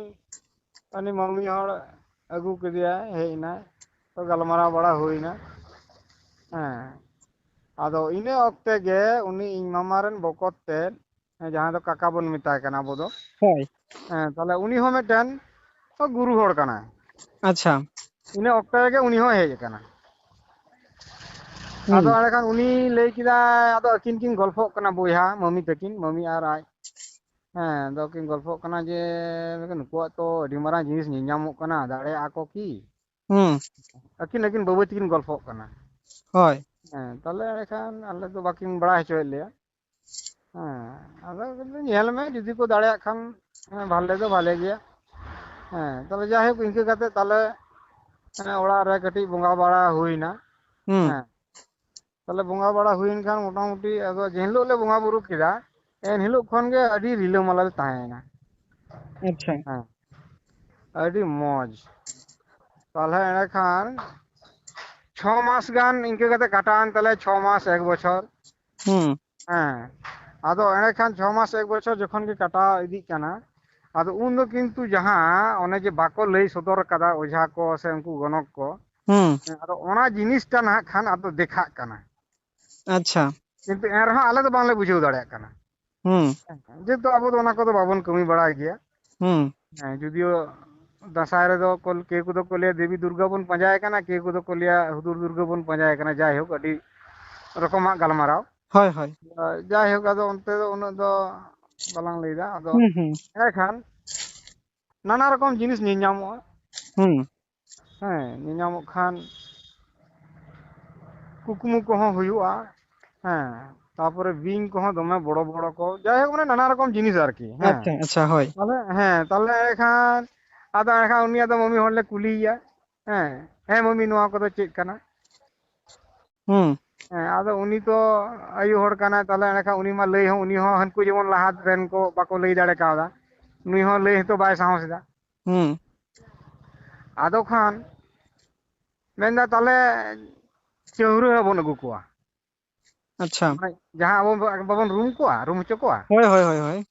ᱩᱱᱤ ᱢᱟᱹᱢᱤ ᱦᱚᱲ ᱟᱹᱜᱩ ᱠᱮᱫᱮᱭᱟᱭ, ᱦᱮᱡ ᱮᱱᱟᱭ, ᱛᱚ ᱜᱟᱞᱢᱟᱨᱟᱣ ᱵᱟᱲᱟ ᱦᱩᱭᱱᱟ᱾ ᱦᱮᱸ, ᱟᱫᱚ ᱤᱱᱟᱹ ᱚᱠᱛᱮ ᱜᱮ ᱩᱱᱤ ᱤᱧ ᱢᱟᱢᱟ ᱨᱮᱱ ᱵᱚᱠᱚᱛ ᱛᱮᱫ, ᱦᱮᱸ, ᱡᱟᱦᱟᱸᱭ ᱫᱚ ᱠᱟᱠᱟ ᱵᱚᱱ ᱢᱮᱛᱟᱭ ᱠᱟᱱᱟ ᱟᱵᱚ ᱫᱚ, ᱦᱳᱭ᱾ ᱦᱮᱸ, ᱛᱟᱦᱞᱮ ᱩᱱᱤ ᱦᱚᱸ ᱢᱤᱫᱴᱮᱱ ᱜᱩᱨᱩ ᱦᱚᱲ ᱠᱟᱱᱟᱭ᱾ ᱟᱪᱪᱷᱟ᱾ ᱤᱱᱟᱹ ᱚᱠᱛᱚ ᱨᱮᱜᱮ ᱩᱱᱤ ᱦᱚᱸᱭ ᱦᱮᱡ ᱟᱠᱟᱱᱟ᱾ ᱦᱩᱸ᱾ ᱟᱫᱚ ᱮᱸᱰᱮᱠᱷᱟᱱ ᱩᱱᱤ ᱞᱟᱹᱭ ᱠᱮᱫᱟᱭ, ᱟᱫᱚ ᱟᱹᱠᱤᱱ ᱠᱤᱱ ᱜᱚᱞᱯᱷᱚᱜ ᱠᱟᱱᱟ ᱵᱚᱭᱦᱟ, ᱢᱟᱹᱢᱤ ᱛᱟᱹᱠᱤᱱ, ᱢᱟᱹᱢᱤ ᱟᱨ ᱟᱡ᱾ ᱦᱮᱸ, ᱟᱫᱚ ᱠᱤᱱ ᱜᱚᱞᱯᱷᱚᱜ ᱠᱟᱱᱟ ᱡᱮ, "ᱱᱩᱠᱩᱣᱟᱜ ᱛᱚ ᱟᱹᱰᱤ ᱢᱟᱨᱟᱝ ᱡᱤᱱᱤᱥ ᱧᱮᱞ ᱧᱟᱢᱚᱜ ᱠᱟᱱᱟ, ᱫᱟᱲᱮᱭᱟᱜᱼᱟ ᱠᱚ ᱠᱤ?" ᱦᱩᱸ᱾ ᱟᱹᱠᱤᱱ, ᱟᱹᱠᱤᱱ ᱵᱟᱹᱵᱩ ᱛᱟᱹᱠᱤᱱ ᱜᱚᱞᱯᱷᱚᱜ ᱠᱟᱱᱟ᱾ ᱦᱳᱭ᱾ ᱦᱮᱸ, ᱛᱟᱦᱞᱮ ᱮᱸᱰᱮᱠᱷᱟᱱ ᱟᱞᱮ ᱫᱚ ᱵᱟᱹᱠᱤᱱ ᱵᱟᱲᱟᱭ ᱦᱚᱪᱚᱭᱮᱫ ᱞᱮᱭᱟ᱾ ᱦᱮᱸ, ᱟᱫᱚ ᱧᱮᱞ ᱢᱮ, ᱡᱩᱫᱤ ᱠᱚ ᱫᱟᱲᱮᱭᱟᱜ ᱠᱷᱟᱱ, ᱦᱮᱸ, ᱵᱷᱟᱞᱮ ᱫᱚ ᱵᱷᱟᱞᱮ ᱜᱮᱭᱟ᱾ ᱦᱮᱸ, ᱛᱟᱦᱞᱮ ᱡᱟᱭᱦᱳᱠ, ᱤᱱᱠᱟᱹ ᱠᱟᱛᱮ ᱛᱟᱦᱞᱮ, ᱦᱮᱸ, ᱚᱲᱟᱜ ᱨᱮ ᱠᱟᱹᱴᱤᱡ ᱵᱚᱸᱜᱟ ᱵᱟᱲᱟ ᱦᱩᱭᱱᱟ᱾ ᱦᱩᱸ᱾ ᱦᱮᱸ, ᱛᱟᱦᱞᱮ ᱵᱚᱸᱜᱟ ᱵᱟᱲᱟ ᱦᱩᱭᱮᱱ ᱠᱷᱟᱱ ᱢᱚᱴᱟᱢᱩᱴᱤ ᱟᱫᱚ ᱡᱮ ᱦᱤᱞᱳᱜ ᱞᱮ ᱵᱚᱸᱜᱟ ᱵᱩᱨᱩ ᱠᱮᱫᱟ, ᱮᱱ ᱦᱤᱞᱳᱜ ᱠᱷᱚᱱ ᱜᱮ ᱟᱹᱰᱤ ᱨᱤᱞᱟᱹᱢᱟᱞᱟ ᱞᱮ ᱛᱟᱦᱮᱸᱭᱮᱱᱟ᱾ ᱟᱪᱪᱷᱟ᱾ ᱦᱮᱸ, ᱟᱹᱰᱤ ᱢᱚᱡᱽ᱾ ᱛᱟᱦᱞᱮ ᱮᱸᱰᱮᱠᱷᱟᱱ ᱪᱷᱚ ᱢᱟᱥ ᱜᱟᱱ ᱤᱱᱠᱟᱹ ᱠᱟᱛᱮ ᱠᱟᱴᱟᱣᱮᱱ ᱛᱟᱞᱮᱭᱟ, ᱪᱷᱚ ᱢᱟᱥ, ᱮᱠ ᱵᱚᱪᱷᱚᱨ᱾ ᱦᱩᱸ᱾ ᱦᱮᱸ, ᱟᱫᱚ ᱮᱸᱰᱮᱠᱷᱟᱱ ᱪᱷᱚ ᱢᱟᱥ, ᱮᱠ ᱵᱚᱪᱷᱚᱨ ᱡᱚᱠᱷᱚᱱ ᱜᱮ ᱠᱟᱴᱟᱣ ᱤᱫᱤᱜ ᱠᱟᱱᱟ, ᱟᱫᱚ ᱩᱱ ᱫᱚ ᱠᱤᱱᱛᱩ ᱡᱟᱦᱟᱸ ᱚᱱᱮ ᱡᱮ ᱵᱟᱠᱚ ᱞᱟᱹᱭ ᱥᱚᱫᱚᱨ ᱠᱟᱫᱟ ᱚᱡᱷᱟ ᱠᱚ ᱥᱮ ᱩᱱᱠᱩ ᱜᱚᱱᱚᱠ ᱠᱚ, ᱦᱩᱸ᱾ ᱦᱮᱸ, ᱟᱫᱚ ᱚᱱᱟ ᱡᱤᱱᱤᱥᱴᱟ ᱱᱟᱦᱟᱜ ᱠᱷᱟᱱ ᱟᱫᱚ ᱫᱮᱠᱷᱟᱜ ᱠᱟᱱᱟ᱾ ᱟᱪᱪᱷᱟ᱾ ᱠᱤᱱᱛᱩ ᱮᱱ ᱨᱮᱦᱚᱸ ᱟᱞᱮ ᱫᱚ ᱵᱟᱝᱞᱮ ᱵᱩᱡᱷᱟᱹᱣ ᱫᱟᱲᱮᱭᱟᱜ ᱠᱟᱱᱟ᱾ ᱦᱩᱸ᱾ ᱡᱮᱦᱮᱛᱩ ᱟᱵᱚ ᱫᱚ ᱚᱱᱟ ᱠᱚᱫᱚ ᱵᱟᱵᱚᱱ ᱠᱟᱹᱢᱤ ᱵᱟᱲᱟᱭ ᱜᱮᱭᱟ᱾ ᱦᱩᱸ᱾ ᱦᱮᱸ, ᱡᱩᱫᱤᱭᱳ ᱫᱟᱸᱥᱟᱭ ᱨᱮᱫᱚ ᱠᱚ, ᱠᱮᱣ ᱠᱚᱫᱚ ᱠᱚ ᱞᱟᱹᱭᱟ ᱫᱮᱵᱤ ᱫᱩᱨᱜᱟ ᱵᱚᱱ ᱯᱟᱸᱡᱟᱭᱮ ᱠᱟᱱᱟ, ᱠᱮᱣ ᱠᱚᱫᱚ ᱠᱚ ᱞᱟᱹᱭᱟ ᱦᱩᱫᱩᱲ ᱫᱩᱨᱜᱟ ᱵᱚᱱ ᱯᱟᱸᱡᱟᱭᱮ ᱠᱟᱱᱟ᱾ ᱡᱟᱭᱦᱳᱠ, ᱟᱹᱰᱤ ᱨᱚᱠᱚᱢᱟᱜ ᱜᱟᱞᱢᱟᱨᱟᱣ᱾ ᱦᱳᱭ, ᱦᱳᱭ᱾ ᱡᱟᱭᱦᱳᱠ, ᱟᱫᱚ ᱚᱱᱛᱮ ᱫᱚ ᱩᱱᱟᱹᱜ ᱫᱚ ᱵᱟᱞᱟᱝ ᱞᱟᱹᱭᱫᱟ᱾ ᱟᱫᱚ ᱦᱩᱸ, ᱦᱩᱸ᱾ ᱮᱸᱰᱮᱠᱷᱟᱱ ᱱᱟᱱᱟ ᱨᱚᱠᱚᱢ ᱡᱤᱱᱤᱥ ᱧᱮᱞ ᱧᱟᱢᱚᱜᱼᱟ᱾ ᱦᱩᱸ᱾ ᱦᱮᱸ, ᱧᱮᱞ ᱧᱟᱢᱚᱜ ᱠᱷᱟᱱ ᱠᱩᱠᱢᱩ ᱠᱚᱦᱚᱸ ᱦᱩᱭᱩᱜᱼᱟ᱾ ᱦᱮᱸ, ᱛᱟᱯᱚᱨᱮ ᱵᱤᱧ ᱠᱚᱦᱚᱸ ᱫᱚᱢᱮ ᱵᱚᱲᱚ ᱵᱚᱲᱚ ᱠᱚ, ᱡᱟᱭᱦᱳᱠ, ᱢᱟᱱᱮ ᱱᱟᱱᱟ ᱨᱚᱠᱚᱢ ᱡᱤᱱᱤᱥ ᱟᱨᱠᱤ᱾ ᱦᱮᱸ᱾ ᱟᱪᱪᱷᱟ, ᱟᱪᱪᱷᱟ, ᱦᱳᱭ᱾ ᱛᱟᱦᱞᱮ, ᱦᱮᱸ, ᱛᱟᱦᱞᱮ ᱮᱱᱠᱷᱟᱱ ᱟᱫᱚ ᱮᱱᱠᱷᱟᱱ ᱩᱱᱤ ᱟᱫᱚ ᱢᱚᱢᱤ ᱦᱚᱲ ᱞᱮ ᱠᱩᱞᱤᱭᱮᱭᱟ᱾ ᱦᱮᱸ, "ᱦᱮᱸ ᱢᱚᱢᱤ, ᱱᱚᱣᱟ ᱠᱚᱫᱚ ᱪᱮᱫ ᱠᱟᱱᱟ?" ᱦᱩᱸ᱾ ᱦᱮᱸ, ᱟᱫᱚ ᱩᱱᱤ ᱛᱚ ᱟᱭᱳ ᱦᱚᱲ ᱠᱟᱱᱟᱭ, ᱛᱟᱦᱞᱮ ᱮᱸᱰᱮᱠᱷᱟᱱ ᱩᱱᱤ ᱢᱟ ᱞᱟᱹᱭ ᱦᱚᱸ, ᱩᱱᱤ ᱦᱚᱸ ᱦᱟᱹᱱᱠᱩ ᱡᱮᱢᱚᱱ ᱞᱟᱦᱟ ᱨᱮᱱ ᱠᱚ ᱵᱟᱠᱚ ᱞᱟᱹᱭ ᱫᱟᱲᱮ ᱠᱟᱣᱫᱟ, ᱱᱩᱭ ᱦᱚᱸ ᱞᱟᱹᱭ ᱦᱚᱸᱛᱚ ᱵᱟᱭ ᱥᱟᱦᱚᱥ ᱮᱫᱟ᱾ ᱦᱩᱸ᱾ ᱟᱫᱚ ᱠᱷᱟᱱ ᱢᱮᱱᱫᱟ, "ᱛᱟᱦᱞᱮ ᱪᱟᱹᱣᱨᱟᱹ ᱦᱚᱸ ᱵᱚᱱ ᱟᱹᱜᱩ ᱠᱚᱣᱟ᱾" ᱟᱪᱪᱷᱟ᱾ ᱢᱟᱱᱮ ᱡᱟᱦᱟᱸ ᱟᱵᱚ ᱵᱟ-, ᱵᱟᱵᱚᱱ ᱨᱩᱢ ᱠᱚᱣᱟ, ᱨᱩᱢ ᱦᱚᱪᱚ ᱠᱚᱣᱟ᱾ ᱦᱳᱭ, ᱦᱳᱭ, ᱦᱳᱭ, ᱦᱳᱭ᱾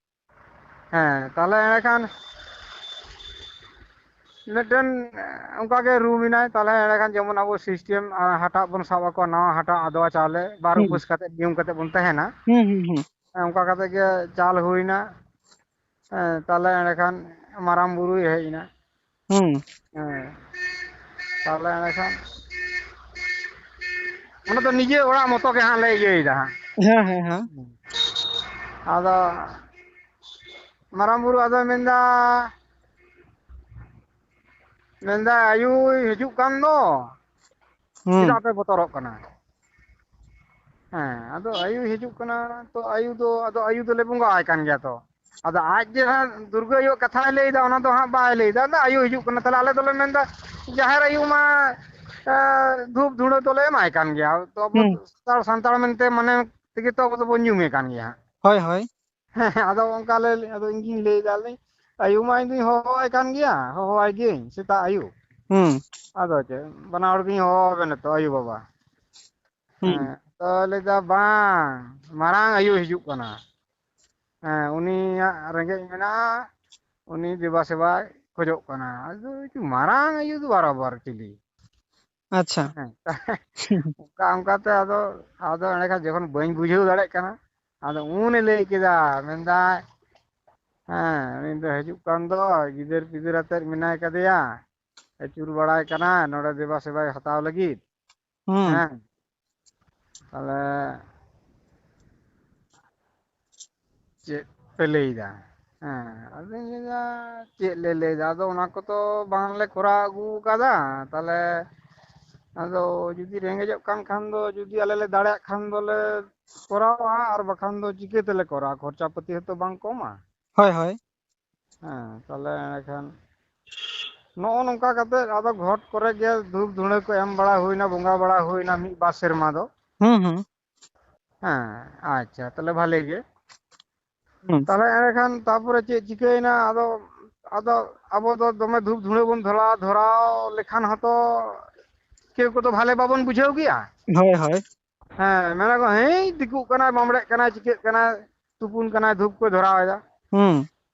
ᱦᱮᱸ, ᱛᱟᱦᱞᱮ ᱮᱸᱰᱮᱠᱷᱟᱱ ᱢᱤᱫᱴᱮᱱ, ᱮ, ᱚᱱᱠᱟᱜᱮ ᱨᱩᱢ ᱮᱱᱟᱭ, ᱛᱟᱦᱞᱮ ᱮᱸᱰᱮᱠᱷᱟᱱ ᱡᱮᱢᱚᱱ ᱟᱵᱚ system, ᱟ, ᱦᱟᱴᱟᱜ ᱵᱚᱱ ᱥᱟᱵ ᱟᱠᱚᱣᱟ, ᱱᱟᱣᱟ ᱦᱟᱴᱟᱜ, ᱟᱫᱣᱟ ᱪᱟᱣᱞᱮ, ᱵᱟᱨ ᱦᱩᱸ᱾ ᱩᱯᱟᱹᱥ ᱠᱟᱛᱮ, ᱱᱤᱭᱚᱢ ᱠᱟᱛᱮ ᱵᱚᱱ ᱛᱟᱦᱮᱱᱟ᱾ ᱦᱩᱸ, ᱦᱩᱸ, ᱦᱩᱸ᱾ ᱦᱮᱸ, ᱚᱱᱠᱟ ᱠᱟᱛᱮ ᱜᱮ ᱪᱟᱞ ᱦᱩᱭᱱᱟ᱾ ᱦᱮᱸ, ᱛᱟᱦᱞᱮ ᱮᱸᱰᱮᱠᱷᱟᱱ ᱢᱟᱨᱟᱝ ᱵᱩᱨᱩᱭ ᱦᱮᱡ ᱮᱱᱟ᱾ ᱦᱩᱸ᱾ ᱦᱮᱸ᱾ ᱛᱟᱦᱞᱮ ᱮᱸᱰᱮᱠᱷᱟᱱ ᱚᱱᱟ ᱫᱚ ᱱᱤᱡᱮ ᱚᱲᱟᱜ ᱢᱚᱛᱚ ᱜᱮ ᱦᱟᱸᱜ ᱞᱮ ᱤᱭᱟᱹᱭᱮᱫᱟ ᱦᱟᱸᱜ᱾ ᱦᱮᱸ, ᱦᱮᱸ, ᱦᱮᱸ᱾ ᱟᱫᱚ ᱢᱟᱨᱟᱝ ᱵᱩᱨᱩ ᱟᱫᱚᱭ ᱢᱮᱱᱫᱟ, ᱢᱮᱱᱫᱟ, "ᱟᱭᱩᱭ ᱦᱤᱡᱩᱜ ᱠᱟᱱ ᱫᱚ, ᱦᱩᱸ᱾ ᱪᱮᱫᱟᱜ ᱯᱮ ᱵᱚᱛᱚᱨᱚᱜ ᱠᱟᱱᱟ?" ᱦᱮᱸ, ᱟᱫᱚ ᱟᱭᱩᱭ ᱦᱤᱡᱩᱜ ᱠᱟᱱᱟ ᱛᱚ, ᱟᱭᱩ ᱫᱚ, ᱟᱫᱚ ᱟᱭᱩ ᱫᱚᱞᱮ ᱵᱚᱸᱜᱟ ᱟᱭ ᱠᱟᱱ ᱜᱮᱭᱟ ᱛᱚ᱾ ᱟᱫᱚ ᱟᱡ ᱡᱮ ᱦᱟᱸᱜ ᱫᱩᱨᱜᱟᱹ ᱟᱭᱳ ᱠᱟᱛᱷᱟᱭ ᱞᱟᱹᱭᱫᱟ, ᱚᱱᱟ ᱫᱚ ᱦᱟᱸᱜ ᱵᱟᱭ ᱞᱟᱹᱭᱫᱟ᱾ ᱟᱫᱚ ᱟᱭᱩ ᱦᱤᱡᱩᱜ ᱠᱟᱱᱟ, ᱛᱟᱦᱞᱮ ᱟᱞᱮ ᱫᱚᱞᱮ ᱢᱮᱱᱫᱟ, ᱡᱟᱦᱮᱨ ᱟᱭᱩ ᱢᱟ, ᱮ, ᱫᱷᱩᱯ ᱫᱷᱩᱲᱟᱹ ᱫᱚᱞᱮ ᱮᱢᱟᱭ ᱠᱟᱱ ᱜᱮᱭᱟ᱾ ᱛᱚ ᱟᱵᱚ ᱦᱩᱸ᱾ ᱥᱟᱱᱛᱟᱲ, ᱥᱟᱱᱛᱟᱲ ᱢᱮᱱᱛᱮ ᱢᱟᱱᱮ ᱛᱮᱜᱮ ᱛᱚ ᱟᱵᱚ ᱫᱚᱵᱚᱱ ᱧᱩᱢᱮ ᱠᱟᱱ ᱜᱮᱭᱟ ᱦᱟᱸᱜ᱾ ᱦᱳᱭ, ᱦᱳᱭ᱾ ᱦᱮᱸ, ᱟᱫᱚ ᱚᱱᱠᱟ ᱞᱮ, ᱟᱫᱚ ᱤᱧ ᱜᱤᱧ ᱞᱟᱹᱭ ᱫᱟ, ᱞᱟᱹᱭ, ᱟᱭᱩ ᱢᱟ ᱤᱧ ᱫᱩᱧ ᱦᱚᱦᱚᱣᱟᱭ ᱠᱟᱱ ᱜᱮᱭᱟ, ᱦᱚᱦᱚᱣᱟᱭ ᱜᱤᱭᱟᱹᱧ ᱥᱮᱛᱟᱜ ᱟᱭᱩ᱾ ᱦᱩᱸ᱾ ᱟᱫᱚ ᱪᱮᱫ, ᱵᱟᱱᱟ ᱦᱚᱲ ᱜᱤᱧ ᱦᱚᱦᱚᱣᱟᱵᱮᱱᱟ ᱛᱚ, ᱟᱭᱩ ᱵᱟᱵᱟ᱾ ᱦᱩᱸ᱾ ᱦᱮᱸ, ᱛᱚ ᱞᱟᱹᱭ ᱫᱟ, "ᱵᱟᱝ, ᱢᱟᱨᱟᱝ ᱟᱭᱩ ᱦᱤᱡᱩᱜ ᱠᱟᱱᱟ᱾ ᱦᱮᱸ, ᱩᱱᱤᱭᱟᱜ ᱨᱮᱸᱜᱮᱡ ᱢᱮᱱᱟᱜᱼᱟ, ᱩᱱᱤ ᱫᱮᱵᱟ ᱥᱮᱵᱟᱭ ᱠᱷᱚᱡᱚᱜ ᱠᱟᱱᱟ᱾" ᱟᱫᱚ ᱢᱟᱨᱟᱝ ᱟᱭᱩ ᱫᱚ ᱵᱟᱨᱟᱵᱟᱨ ᱪᱤᱞᱤ? ᱟᱪᱪᱷᱟ᱾ ᱦᱮᱸ᱾ ᱚᱱᱠᱟ ᱚᱱᱠᱟᱛᱮ ᱟᱫᱚ, ᱟᱫᱚ ᱮᱸᱰᱮᱠᱷᱟᱱ ᱡᱚᱠᱷᱚᱱ ᱵᱟᱹᱧ ᱵᱩᱡᱷᱟᱹᱣ ᱫᱟᱲᱮᱭᱟᱜ ᱠᱟᱱᱟ, ᱟᱫᱚ ᱩᱱᱤ ᱞᱟᱹᱭ ᱠᱮᱫᱟ, ᱢᱮᱱᱫᱟᱭ, ᱦᱮᱸ, ᱩᱱᱤ ᱫᱚ ᱦᱤᱡᱩᱜ ᱠᱟᱱ ᱫᱚ, ᱜᱤᱫᱟᱹᱨ ᱯᱤᱫᱟᱹᱨ ᱟᱛᱮᱫ ᱢᱮᱱᱟᱭ ᱠᱟᱫᱮᱭᱟ, ᱟᱹᱪᱩᱨ ᱵᱟᱲᱟᱭ ᱠᱟᱱᱟ ᱱᱚᱰᱮ ᱫᱮᱵᱟ ᱥᱮᱵᱟᱭ ᱦᱟᱛᱟᱣ ᱞᱟᱹᱜᱤᱫ᱾ ᱦᱩᱸ᱾ ᱦᱮᱸ, ᱛᱟᱦᱞᱮ ᱪᱮᱫ ᱯᱮ ᱞᱟᱹᱭᱫᱟ? ᱦᱮᱸ, ᱟᱫᱚᱧ ᱞᱟᱹᱭᱫᱟ, ᱪᱮᱫ ᱞᱮ ᱞᱟᱹᱭᱫᱟ? ᱟᱫᱚ ᱚᱱᱟ ᱠᱚᱫᱚ ᱵᱟᱝᱞᱮ ᱠᱚᱨᱟᱣ ᱟᱹᱜᱩ ᱟᱠᱟᱫᱟ᱾ ᱛᱟᱦᱞᱮ ᱟᱫᱚ ᱡᱩᱫᱤ ᱨᱮᱸᱜᱮᱡᱚᱜ ᱠᱟᱱ ᱠᱷᱟᱱ ᱫᱚ, ᱡᱩᱫᱤ ᱟᱞᱮ ᱞᱮ ᱫᱟᱲᱮᱭᱟᱜ ᱠᱷᱟᱱ ᱫᱚᱞᱮ ᱠᱚᱨᱟᱣᱟ, ᱟᱨ ᱵᱟᱠᱷᱟᱱ ᱫᱚ ᱪᱤᱠᱟᱹ ᱛᱮᱞᱮ ᱠᱚᱨᱟᱣᱟ? ᱠᱷᱚᱨᱪᱟ ᱯᱟᱹᱛᱤ ᱦᱚᱸᱛᱚ ᱵᱟᱝ ᱠᱚᱢᱟ᱾ ᱦᱳᱭ, ᱦᱳᱭ᱾ ᱦᱮᱸ, ᱛᱟᱦᱞᱮ ᱮᱸᱰᱮᱠᱷᱟᱱ ᱱᱚᱜᱼᱚ ᱱᱚᱝᱠᱟ ᱠᱟᱛᱮ ᱟᱫᱚ ᱜᱷᱚᱴ ᱠᱚᱨᱮ ᱜᱮ ᱫᱷᱩᱯ ᱫᱷᱩᱬᱟᱹ ᱠᱚ ᱮᱢ ᱵᱟᱲᱟ ᱦᱩᱭᱱᱟ, ᱵᱚᱸᱜᱟ ᱵᱟᱲᱟ ᱦᱩᱭᱱᱟ ᱢᱤᱫ ᱵᱟᱨ ᱥᱮᱨᱢᱟ ᱫᱚ᱾ ᱦᱩᱸ, ᱦᱩᱸ᱾ ᱦᱮᱸ, ᱟᱪᱪᱷᱟ, ᱛᱟᱦᱞᱮ ᱵᱷᱟᱞᱮ ᱜᱮ᱾ ᱦᱩᱸ᱾ ᱛᱟᱦᱞᱮ ᱮᱸᱰᱮᱠᱷᱟᱱ ᱛᱟᱯᱚᱨᱮ ᱪᱮᱫ ᱪᱤᱠᱟᱹᱭᱮᱱᱟ? ᱟᱫᱚ, ᱟᱫᱚ ᱟᱵᱚ ᱫᱚ ᱫᱚᱢᱮ ᱫᱷᱩᱯ ᱫᱷᱩᱬᱟᱹ ᱵᱚᱱ ᱫᱷᱚᱨᱟᱣ, ᱫᱷᱚᱨᱟᱣ ᱞᱮᱠᱷᱟᱱ ᱦᱚᱸᱛᱚ ᱠᱮᱣ ᱠᱚᱫᱚ ᱵᱷᱟᱞᱮ ᱵᱟᱵᱚᱱ ᱵᱩᱡᱷᱟᱹᱣ ᱜᱮᱭᱟ᱾ ᱦᱳᱭ, ᱦᱳᱭ᱾ ᱦᱮᱸ, ᱢᱮᱱᱟ ᱠᱚ, "ᱦᱮᱸ, ᱫᱤᱠᱩᱜ ᱠᱟᱱᱟᱭ, ᱵᱟᱢᱲᱮᱜ ᱠᱟᱱᱟᱭ, ᱪᱤᱠᱟᱹᱜ ᱠᱟᱱᱟᱭ, ᱛᱩᱯᱩᱱ ᱠᱟᱱᱟᱭ, ᱫᱷᱩᱯ ᱠᱚ ᱫᱷᱚᱨᱟᱣ ᱮᱫᱟ᱾" ᱦᱩᱸ᱾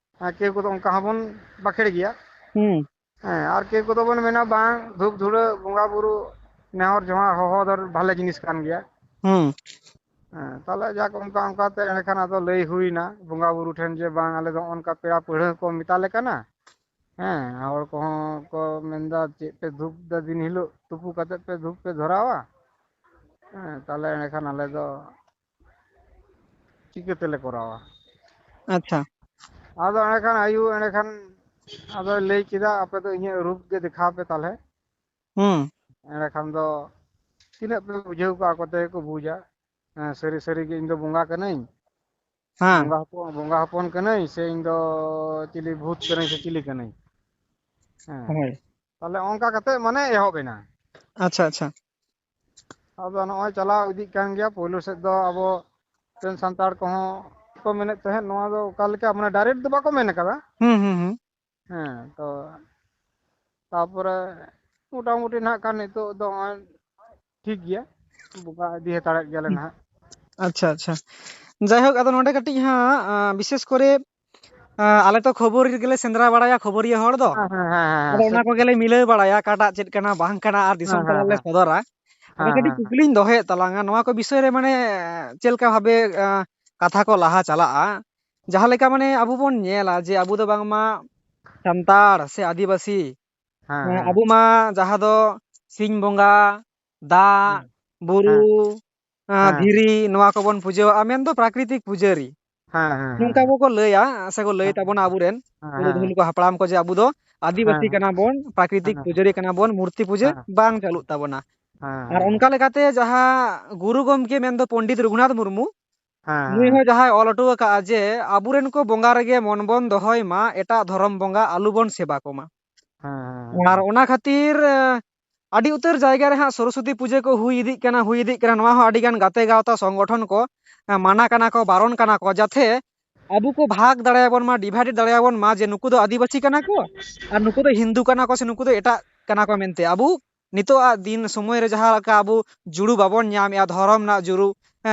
ᱟᱨ ᱠᱮᱣ ᱠᱚᱫᱚ ᱚᱱᱠᱟ ᱦᱚᱸᱵᱚᱱ ᱵᱟᱠᱷᱮᱲ ᱜᱮᱭᱟ᱾ ᱦᱩᱸ᱾ ᱦᱮᱸ, ᱟᱨ ᱠᱮᱣ ᱠᱚᱫᱚ ᱵᱚᱱ ᱢᱮᱱᱟ, "ᱵᱟᱝ, ᱫᱷᱩᱯ ᱫᱷᱩᱲᱟᱹ, ᱵᱚᱸᱜᱟ ᱵᱩᱨᱩ, ᱱᱮᱦᱚᱨ ᱡᱚᱦᱟᱨ ᱦᱚᱦᱚ ᱫᱚ ᱵᱷᱟᱞᱮ ᱡᱤᱱᱤᱥ ᱠᱟᱱ ᱜᱮᱭᱟ᱾" ᱦᱩᱸ᱾ ᱦᱮᱸ, ᱛᱟᱦᱞᱮ ᱡᱟᱠ, ᱚᱱᱠᱟ ᱚᱱᱠᱟᱛᱮ ᱮᱸᱰᱮᱠᱷᱟᱱ ᱟᱫᱚ ᱞᱟᱹᱭ ᱦᱩᱭᱱᱟ ᱵᱚᱸᱜᱟ ᱵᱩᱨᱩ ᱴᱷᱮᱱ ᱡᱮ, "ᱵᱟᱝ, ᱟᱞᱮ ᱫᱚ ᱱᱚᱜᱼᱚ ᱱᱚᱝᱠᱟ ᱯᱮᱲᱟ ᱯᱟᱹᱲᱦᱟᱹ ᱠᱚ ᱢᱮᱛᱟ ᱞᱮ ᱠᱟᱱᱟ᱾ ᱦᱮᱸ, ᱦᱚᱲ ᱠᱚᱦᱚᱸ ᱠᱚ ᱢᱮᱱᱫᱟ, ᱪᱮᱫ ᱯᱮ ᱫᱷᱩᱯ ᱫᱟ ᱫᱤᱱ ᱦᱤᱞᱳᱜ, ᱛᱩᱯᱩ ᱠᱟᱛᱮ ᱯᱮ ᱫᱷᱩᱯ ᱯᱮ ᱫᱷᱚᱨᱟᱣᱟ?" ᱦᱮᱸ, ᱛᱟᱦᱞᱮ ᱮᱸᱰᱮᱠᱷᱟᱱ ᱟᱞᱮ ᱫᱚ ᱪᱤᱠᱟᱹ ᱛᱮᱞᱮ ᱠᱚᱨᱟᱣᱟ? ᱟᱪᱪᱷᱟ᱾ ᱟᱫᱚ ᱮᱸᱰᱮᱠᱷᱟᱱ ᱟᱭᱩ, ᱮᱸᱰᱮᱠᱷᱟᱱ ᱟᱫᱚᱭ ᱞᱟᱹᱭ ᱠᱮᱫᱟ, "ᱟᱯᱮ ᱫᱚ ᱤᱧᱟᱹᱜ ᱨᱩᱯ ᱜᱮ ᱫᱮᱠᱷᱟᱣ ᱯᱮ ᱛᱟᱦᱞᱮ᱾ ᱦᱩᱸ᱾ ᱮᱸᱰᱮᱠᱷᱟᱱ ᱫᱚ ᱛᱤᱱᱟᱹᱜ ᱯᱮ ᱵᱩᱡᱷᱟᱹᱣ ᱠᱚᱣᱟ, ᱟᱠᱚ ᱛᱮᱜᱮ ᱠᱚ ᱵᱩᱡᱟ᱾ ᱦᱮᱸ, ᱥᱟᱹᱨᱤ ᱥᱟᱹᱨᱤ ᱜᱮ ᱤᱧ ᱫᱚ ᱵᱚᱸᱜᱟ ᱠᱟᱹᱱᱟᱹᱧ, ᱦᱮᱸ᱾ ᱵᱚᱸᱜᱟ ᱦᱚᱯᱚᱱ, ᱵᱚᱸᱜᱟ ᱦᱚᱯᱚᱱ ᱠᱟᱹᱱᱟᱹᱧ, ᱥᱮ ᱤᱧ ᱫᱚ ᱪᱤᱞᱤ ᱵᱷᱩᱛ ᱠᱟᱹᱱᱟᱹᱧ, ᱥᱮ ᱪᱤᱞᱤ ᱠᱟᱹᱱᱟᱹᱧ?" ᱦᱮᱸ᱾ ᱦᱳᱭ᱾ ᱛᱟᱦᱞᱮ ᱚᱱᱠᱟ ᱠᱟᱛᱮ ᱢᱟᱱᱮ ᱮᱦᱚᱵ ᱮᱱᱟ᱾ ᱟᱪᱪᱷᱟ, ᱟᱪᱪᱷᱟ᱾ ᱟᱫᱚ ᱱᱚᱜᱼᱚᱭ ᱪᱟᱞᱟᱣ ᱤᱫᱤᱜ ᱠᱟᱱ ᱜᱮᱭᱟ᱾ ᱯᱳᱭᱞᱳ ᱥᱮᱫ ᱫᱚ ᱟᱵᱚ ᱨᱮᱱ ᱥᱟᱱᱛᱟᱲ ᱠᱚᱦᱚᱸ ᱠᱚ ᱢᱮᱱᱮᱫ ᱛᱟᱦᱮᱸᱫ, ᱱᱚᱣᱟ ᱫᱚ ᱚᱠᱟ ᱞᱮᱠᱟ, ᱢᱟᱱᱮ, direct ᱫᱚ ᱵᱟᱠᱚ ᱢᱮᱱ ᱠᱟᱫᱟ᱾ ᱦᱩᱸ, ᱦᱩᱸ, ᱦᱩᱸ᱾ ᱦᱮᱸ, ᱛᱚ ᱛᱟᱯᱚᱨᱮ ᱢᱚᱴᱟᱢᱩᱴᱤ ᱱᱟᱦᱟᱜ ᱠᱷᱟᱱ ᱱᱤᱛᱚᱜ ᱫᱚ ᱱᱚᱜᱼᱚᱭ ᱴᱷᱤᱠ ᱜᱮᱭᱟ, ᱵᱚᱸᱜᱟ ᱤᱫᱤ ᱦᱟᱛᱟᱲᱮᱫ ᱜᱮᱭᱟᱞᱮ ᱱᱟᱦᱟᱜ᱾ ᱟᱪᱪᱷᱟ, ᱟᱪᱪᱷᱟ᱾ ᱡᱟᱭᱦᱳᱠ, ᱟᱫᱚ ᱱᱚᱰᱮ ᱠᱟᱹᱴᱤᱡ ᱦᱟᱸᱜ, ᱟᱸ, ᱵᱤᱥᱮᱥ ᱠᱚᱨᱮ ᱟᱸ, ᱟᱞᱮ ᱛᱚ ᱠᱷᱚᱵᱚᱨ ᱜᱮᱞᱮ ᱥᱮᱸᱫᱽᱨᱟ ᱵᱟᱲᱟᱭᱟ, ᱠᱷᱚᱵᱚᱨᱤᱭᱟᱹ ᱦᱚᱲ ᱫᱚ᱾ ᱦᱮᱸ, ᱦᱮᱸ, ᱦᱮᱸ, ᱦᱮᱸ, ᱟᱫᱚ ᱚᱱᱟ ᱥᱮ- ᱠᱚᱜᱮᱞᱮ ᱢᱤᱞᱟᱹᱣ ᱵᱟᱲᱟᱭᱟ, ᱚᱠᱟᱴᱟᱜ ᱪᱮᱫ ᱠᱟᱱᱟ, ᱵᱟᱝ ᱠᱟᱱᱟ, ᱟᱨ ᱫᱤᱥᱚᱢ ᱦᱮᱸ, ᱦᱮᱸ, ᱛᱟᱞᱟᱨᱮ ᱞᱮ ᱦᱮᱸ᱾ ᱥᱚᱫᱚᱨᱟ᱾ ᱟᱫᱚ ᱦᱮᱸ, ᱠᱟᱹᱴᱤᱡ ᱦᱮᱸ, ᱦᱮᱸ᱾ ᱠᱩᱠᱞᱤᱧ ᱫᱚᱦᱚᱭᱮᱫ ᱛᱟᱞᱟᱝᱟ, ᱱᱚᱣᱟ ᱠᱚ ᱵᱤᱥᱚᱭ ᱨᱮ, ᱢᱟᱱᱮ, ᱪᱮᱫ ᱞᱮᱠᱟ ᱵᱷᱟᱵᱮ, ᱟᱸ, ᱠᱟᱛᱷᱟ ᱠᱚ ᱞᱟᱦᱟ ᱪᱟᱞᱟᱜᱼᱟ? ᱡᱟᱦᱟᱸ ᱞᱮᱠᱟ, ᱢᱟᱱᱮ, ᱟᱵᱚ ᱵᱚᱱ ᱧᱮᱞᱟ ᱡᱮ ᱟᱵᱚ ᱫᱚ ᱵᱟᱝᱢᱟ ᱥᱟᱱᱛᱟᱲ ᱥᱮ ᱟᱹᱫᱤᱵᱟᱹᱥᱤ, ᱦᱮᱸ, ᱦᱮᱸ, ᱦᱮᱸ᱾ ᱟᱵᱚ ᱢᱟ ᱡᱟᱦᱟᱸ ᱫᱚ ᱥᱤᱧ ᱵᱚᱸᱜᱟ, ᱫᱟᱜ, ᱦᱮᱸ, ᱵᱩᱨᱩ, ᱦᱮᱸ᱾ ᱟᱸ, ᱦᱮᱸ᱾ ᱫᱷᱤᱨᱤ, ᱱᱚᱣᱟ ᱠᱚᱵᱚᱱ ᱯᱩᱡᱟᱹᱣᱟᱜᱼᱟ, ᱢᱮᱱᱫᱚ ᱯᱨᱟᱠᱨᱤᱛᱤᱠ ᱯᱩᱡᱟᱹᱨᱤ᱾ ᱦᱮᱸ, ᱦᱮᱸ, ᱱᱚᱝᱠᱟ ᱦᱮᱸ᱾ ᱵᱚᱠᱚ ᱞᱟᱹᱭᱟ, ᱥᱮᱠᱚ ᱞᱟᱹᱭ ᱦᱮᱸ᱾ ᱛᱟᱵᱚᱱᱟ ᱟᱵᱚᱨᱮᱱ ᱦᱮᱸ, ᱯᱩᱨᱩᱫᱷᱩᱞ ᱦᱮᱸ᱾ ᱠᱚ, ᱦᱟᱯᱲᱟᱢ ᱠᱚ, ᱡᱮ ᱟᱵᱚ ᱫᱚ ᱟᱹᱫᱤᱵᱟᱹᱥᱤ ᱦᱮᱸ᱾ ᱠᱟᱱᱟ ᱵᱚᱱ, ᱯᱨᱟᱠᱨᱤᱛᱤᱠ ᱦᱮᱸ᱾ ᱯᱩᱡᱟᱹᱨᱤ ᱠᱟᱱᱟ ᱵᱚᱱ, ᱢᱩᱨᱛᱤ ᱯᱩᱡᱟᱹ ᱦᱮᱸ᱾ ᱵᱟᱝ ᱪᱟᱹᱞᱩᱜ ᱛᱟᱵᱚᱱᱟ᱾ ᱦᱮᱸ, ᱟᱨ ᱦᱮᱸ᱾ ᱚᱱᱠᱟ ᱞᱮᱠᱟᱛᱮ ᱡᱟᱦᱟᱸ ᱜᱩᱨᱩ ᱜᱚᱢᱠᱮ ᱢᱮᱱᱫᱚ ᱯᱚᱱᱰᱤᱛ ᱨᱚᱜᱷᱩᱱᱟᱛᱷ ᱢᱩᱨᱢᱩ, ᱦᱮᱸ, ᱱᱩᱭ ᱦᱮᱸ᱾ ᱦᱚᱸ ᱡᱟᱦᱟᱸᱭ ᱚᱞ ᱦᱚᱴᱚ ᱟᱠᱟᱫᱼᱟ ᱡᱮ ᱟᱵᱚᱨᱮᱱ ᱠᱚ ᱵᱚᱸᱜᱟ ᱨᱮᱜᱮ ᱢᱚᱱ ᱵᱚᱱ ᱫᱚᱦᱚᱭ ᱢᱟ, ᱮᱴᱟᱜ ᱫᱷᱚᱨᱚᱢ ᱵᱚᱸᱜᱟ ᱟᱞᱚ ᱵᱚᱱ ᱥᱮᱵᱟ ᱠᱚᱢᱟ᱾ ᱦᱮᱸ, ᱦᱮᱸ, ᱟᱨ ᱦᱮᱸ᱾ ᱚᱱᱟ ᱠᱷᱟᱹᱛᱤᱨ, ᱮᱸ, ᱟᱹᱰᱤ ᱩᱛᱟᱹᱨ ᱡᱟᱭᱜᱟ ᱨᱮ ᱦᱟᱸᱜ ᱥᱚᱨᱚᱥᱚᱛᱤ ᱯᱩᱡᱟᱹ ᱠᱚ ᱦᱩᱭ ᱤᱫᱤᱜ ᱠᱟᱱᱟ, ᱦᱩᱭ ᱤᱫᱤᱜ ᱠᱟᱱᱟ᱾ ᱱᱚᱣᱟ ᱦᱚᱸ ᱟᱹᱰᱤ ᱜᱟᱱ ᱜᱟᱛᱮ ᱜᱟᱶᱛᱟ ᱥᱚᱝᱜᱚᱴᱷᱚᱱ ᱠᱚ, ᱮᱸ, ᱢᱟᱱᱟ ᱠᱟᱱᱟ ᱠᱚ, ᱵᱟᱨᱚᱱ ᱠᱟᱱᱟ ᱠᱚ, ᱡᱟᱛᱷᱮ ᱟᱵᱚ ᱠᱚ ᱵᱷᱟᱜᱽ ᱫᱟᱲᱮᱭᱟᱵᱚᱱ ᱢᱟ, divide ᱫᱟᱲᱮᱭᱟᱵᱚᱱ ᱢᱟ, ᱡᱮ ᱱᱩᱠᱩ ᱫᱚ ᱟᱹᱫᱤᱵᱟᱹᱥᱤ ᱠᱟᱱᱟ ᱠᱚ ᱟᱨ ᱱᱩᱠᱩ ᱫᱚ ᱦᱤᱱᱫᱩ ᱠᱟᱱᱟ ᱠᱚ ᱥᱮ ᱱᱩᱠᱩ ᱫᱚ ᱮᱴᱟᱜ ᱠᱟᱱᱟ ᱠᱚ ᱢᱮᱱᱛᱮ᱾ ᱟᱵᱚ ᱱᱤᱛᱚᱜ ᱟᱜ ᱫᱤᱱ ᱥᱚᱢᱚᱭ ᱨᱮ ᱡᱟᱦᱟᱸ ᱞᱮᱠᱟ ᱟᱵᱚ ᱡᱩᱲᱩ ᱵᱟᱵᱚᱱ ᱧᱟᱢᱮᱜᱼᱟ, ᱫᱷᱚᱨᱚᱢ ᱨᱮᱱᱟᱜ ᱡᱩᱲᱩ, ᱮᱸ,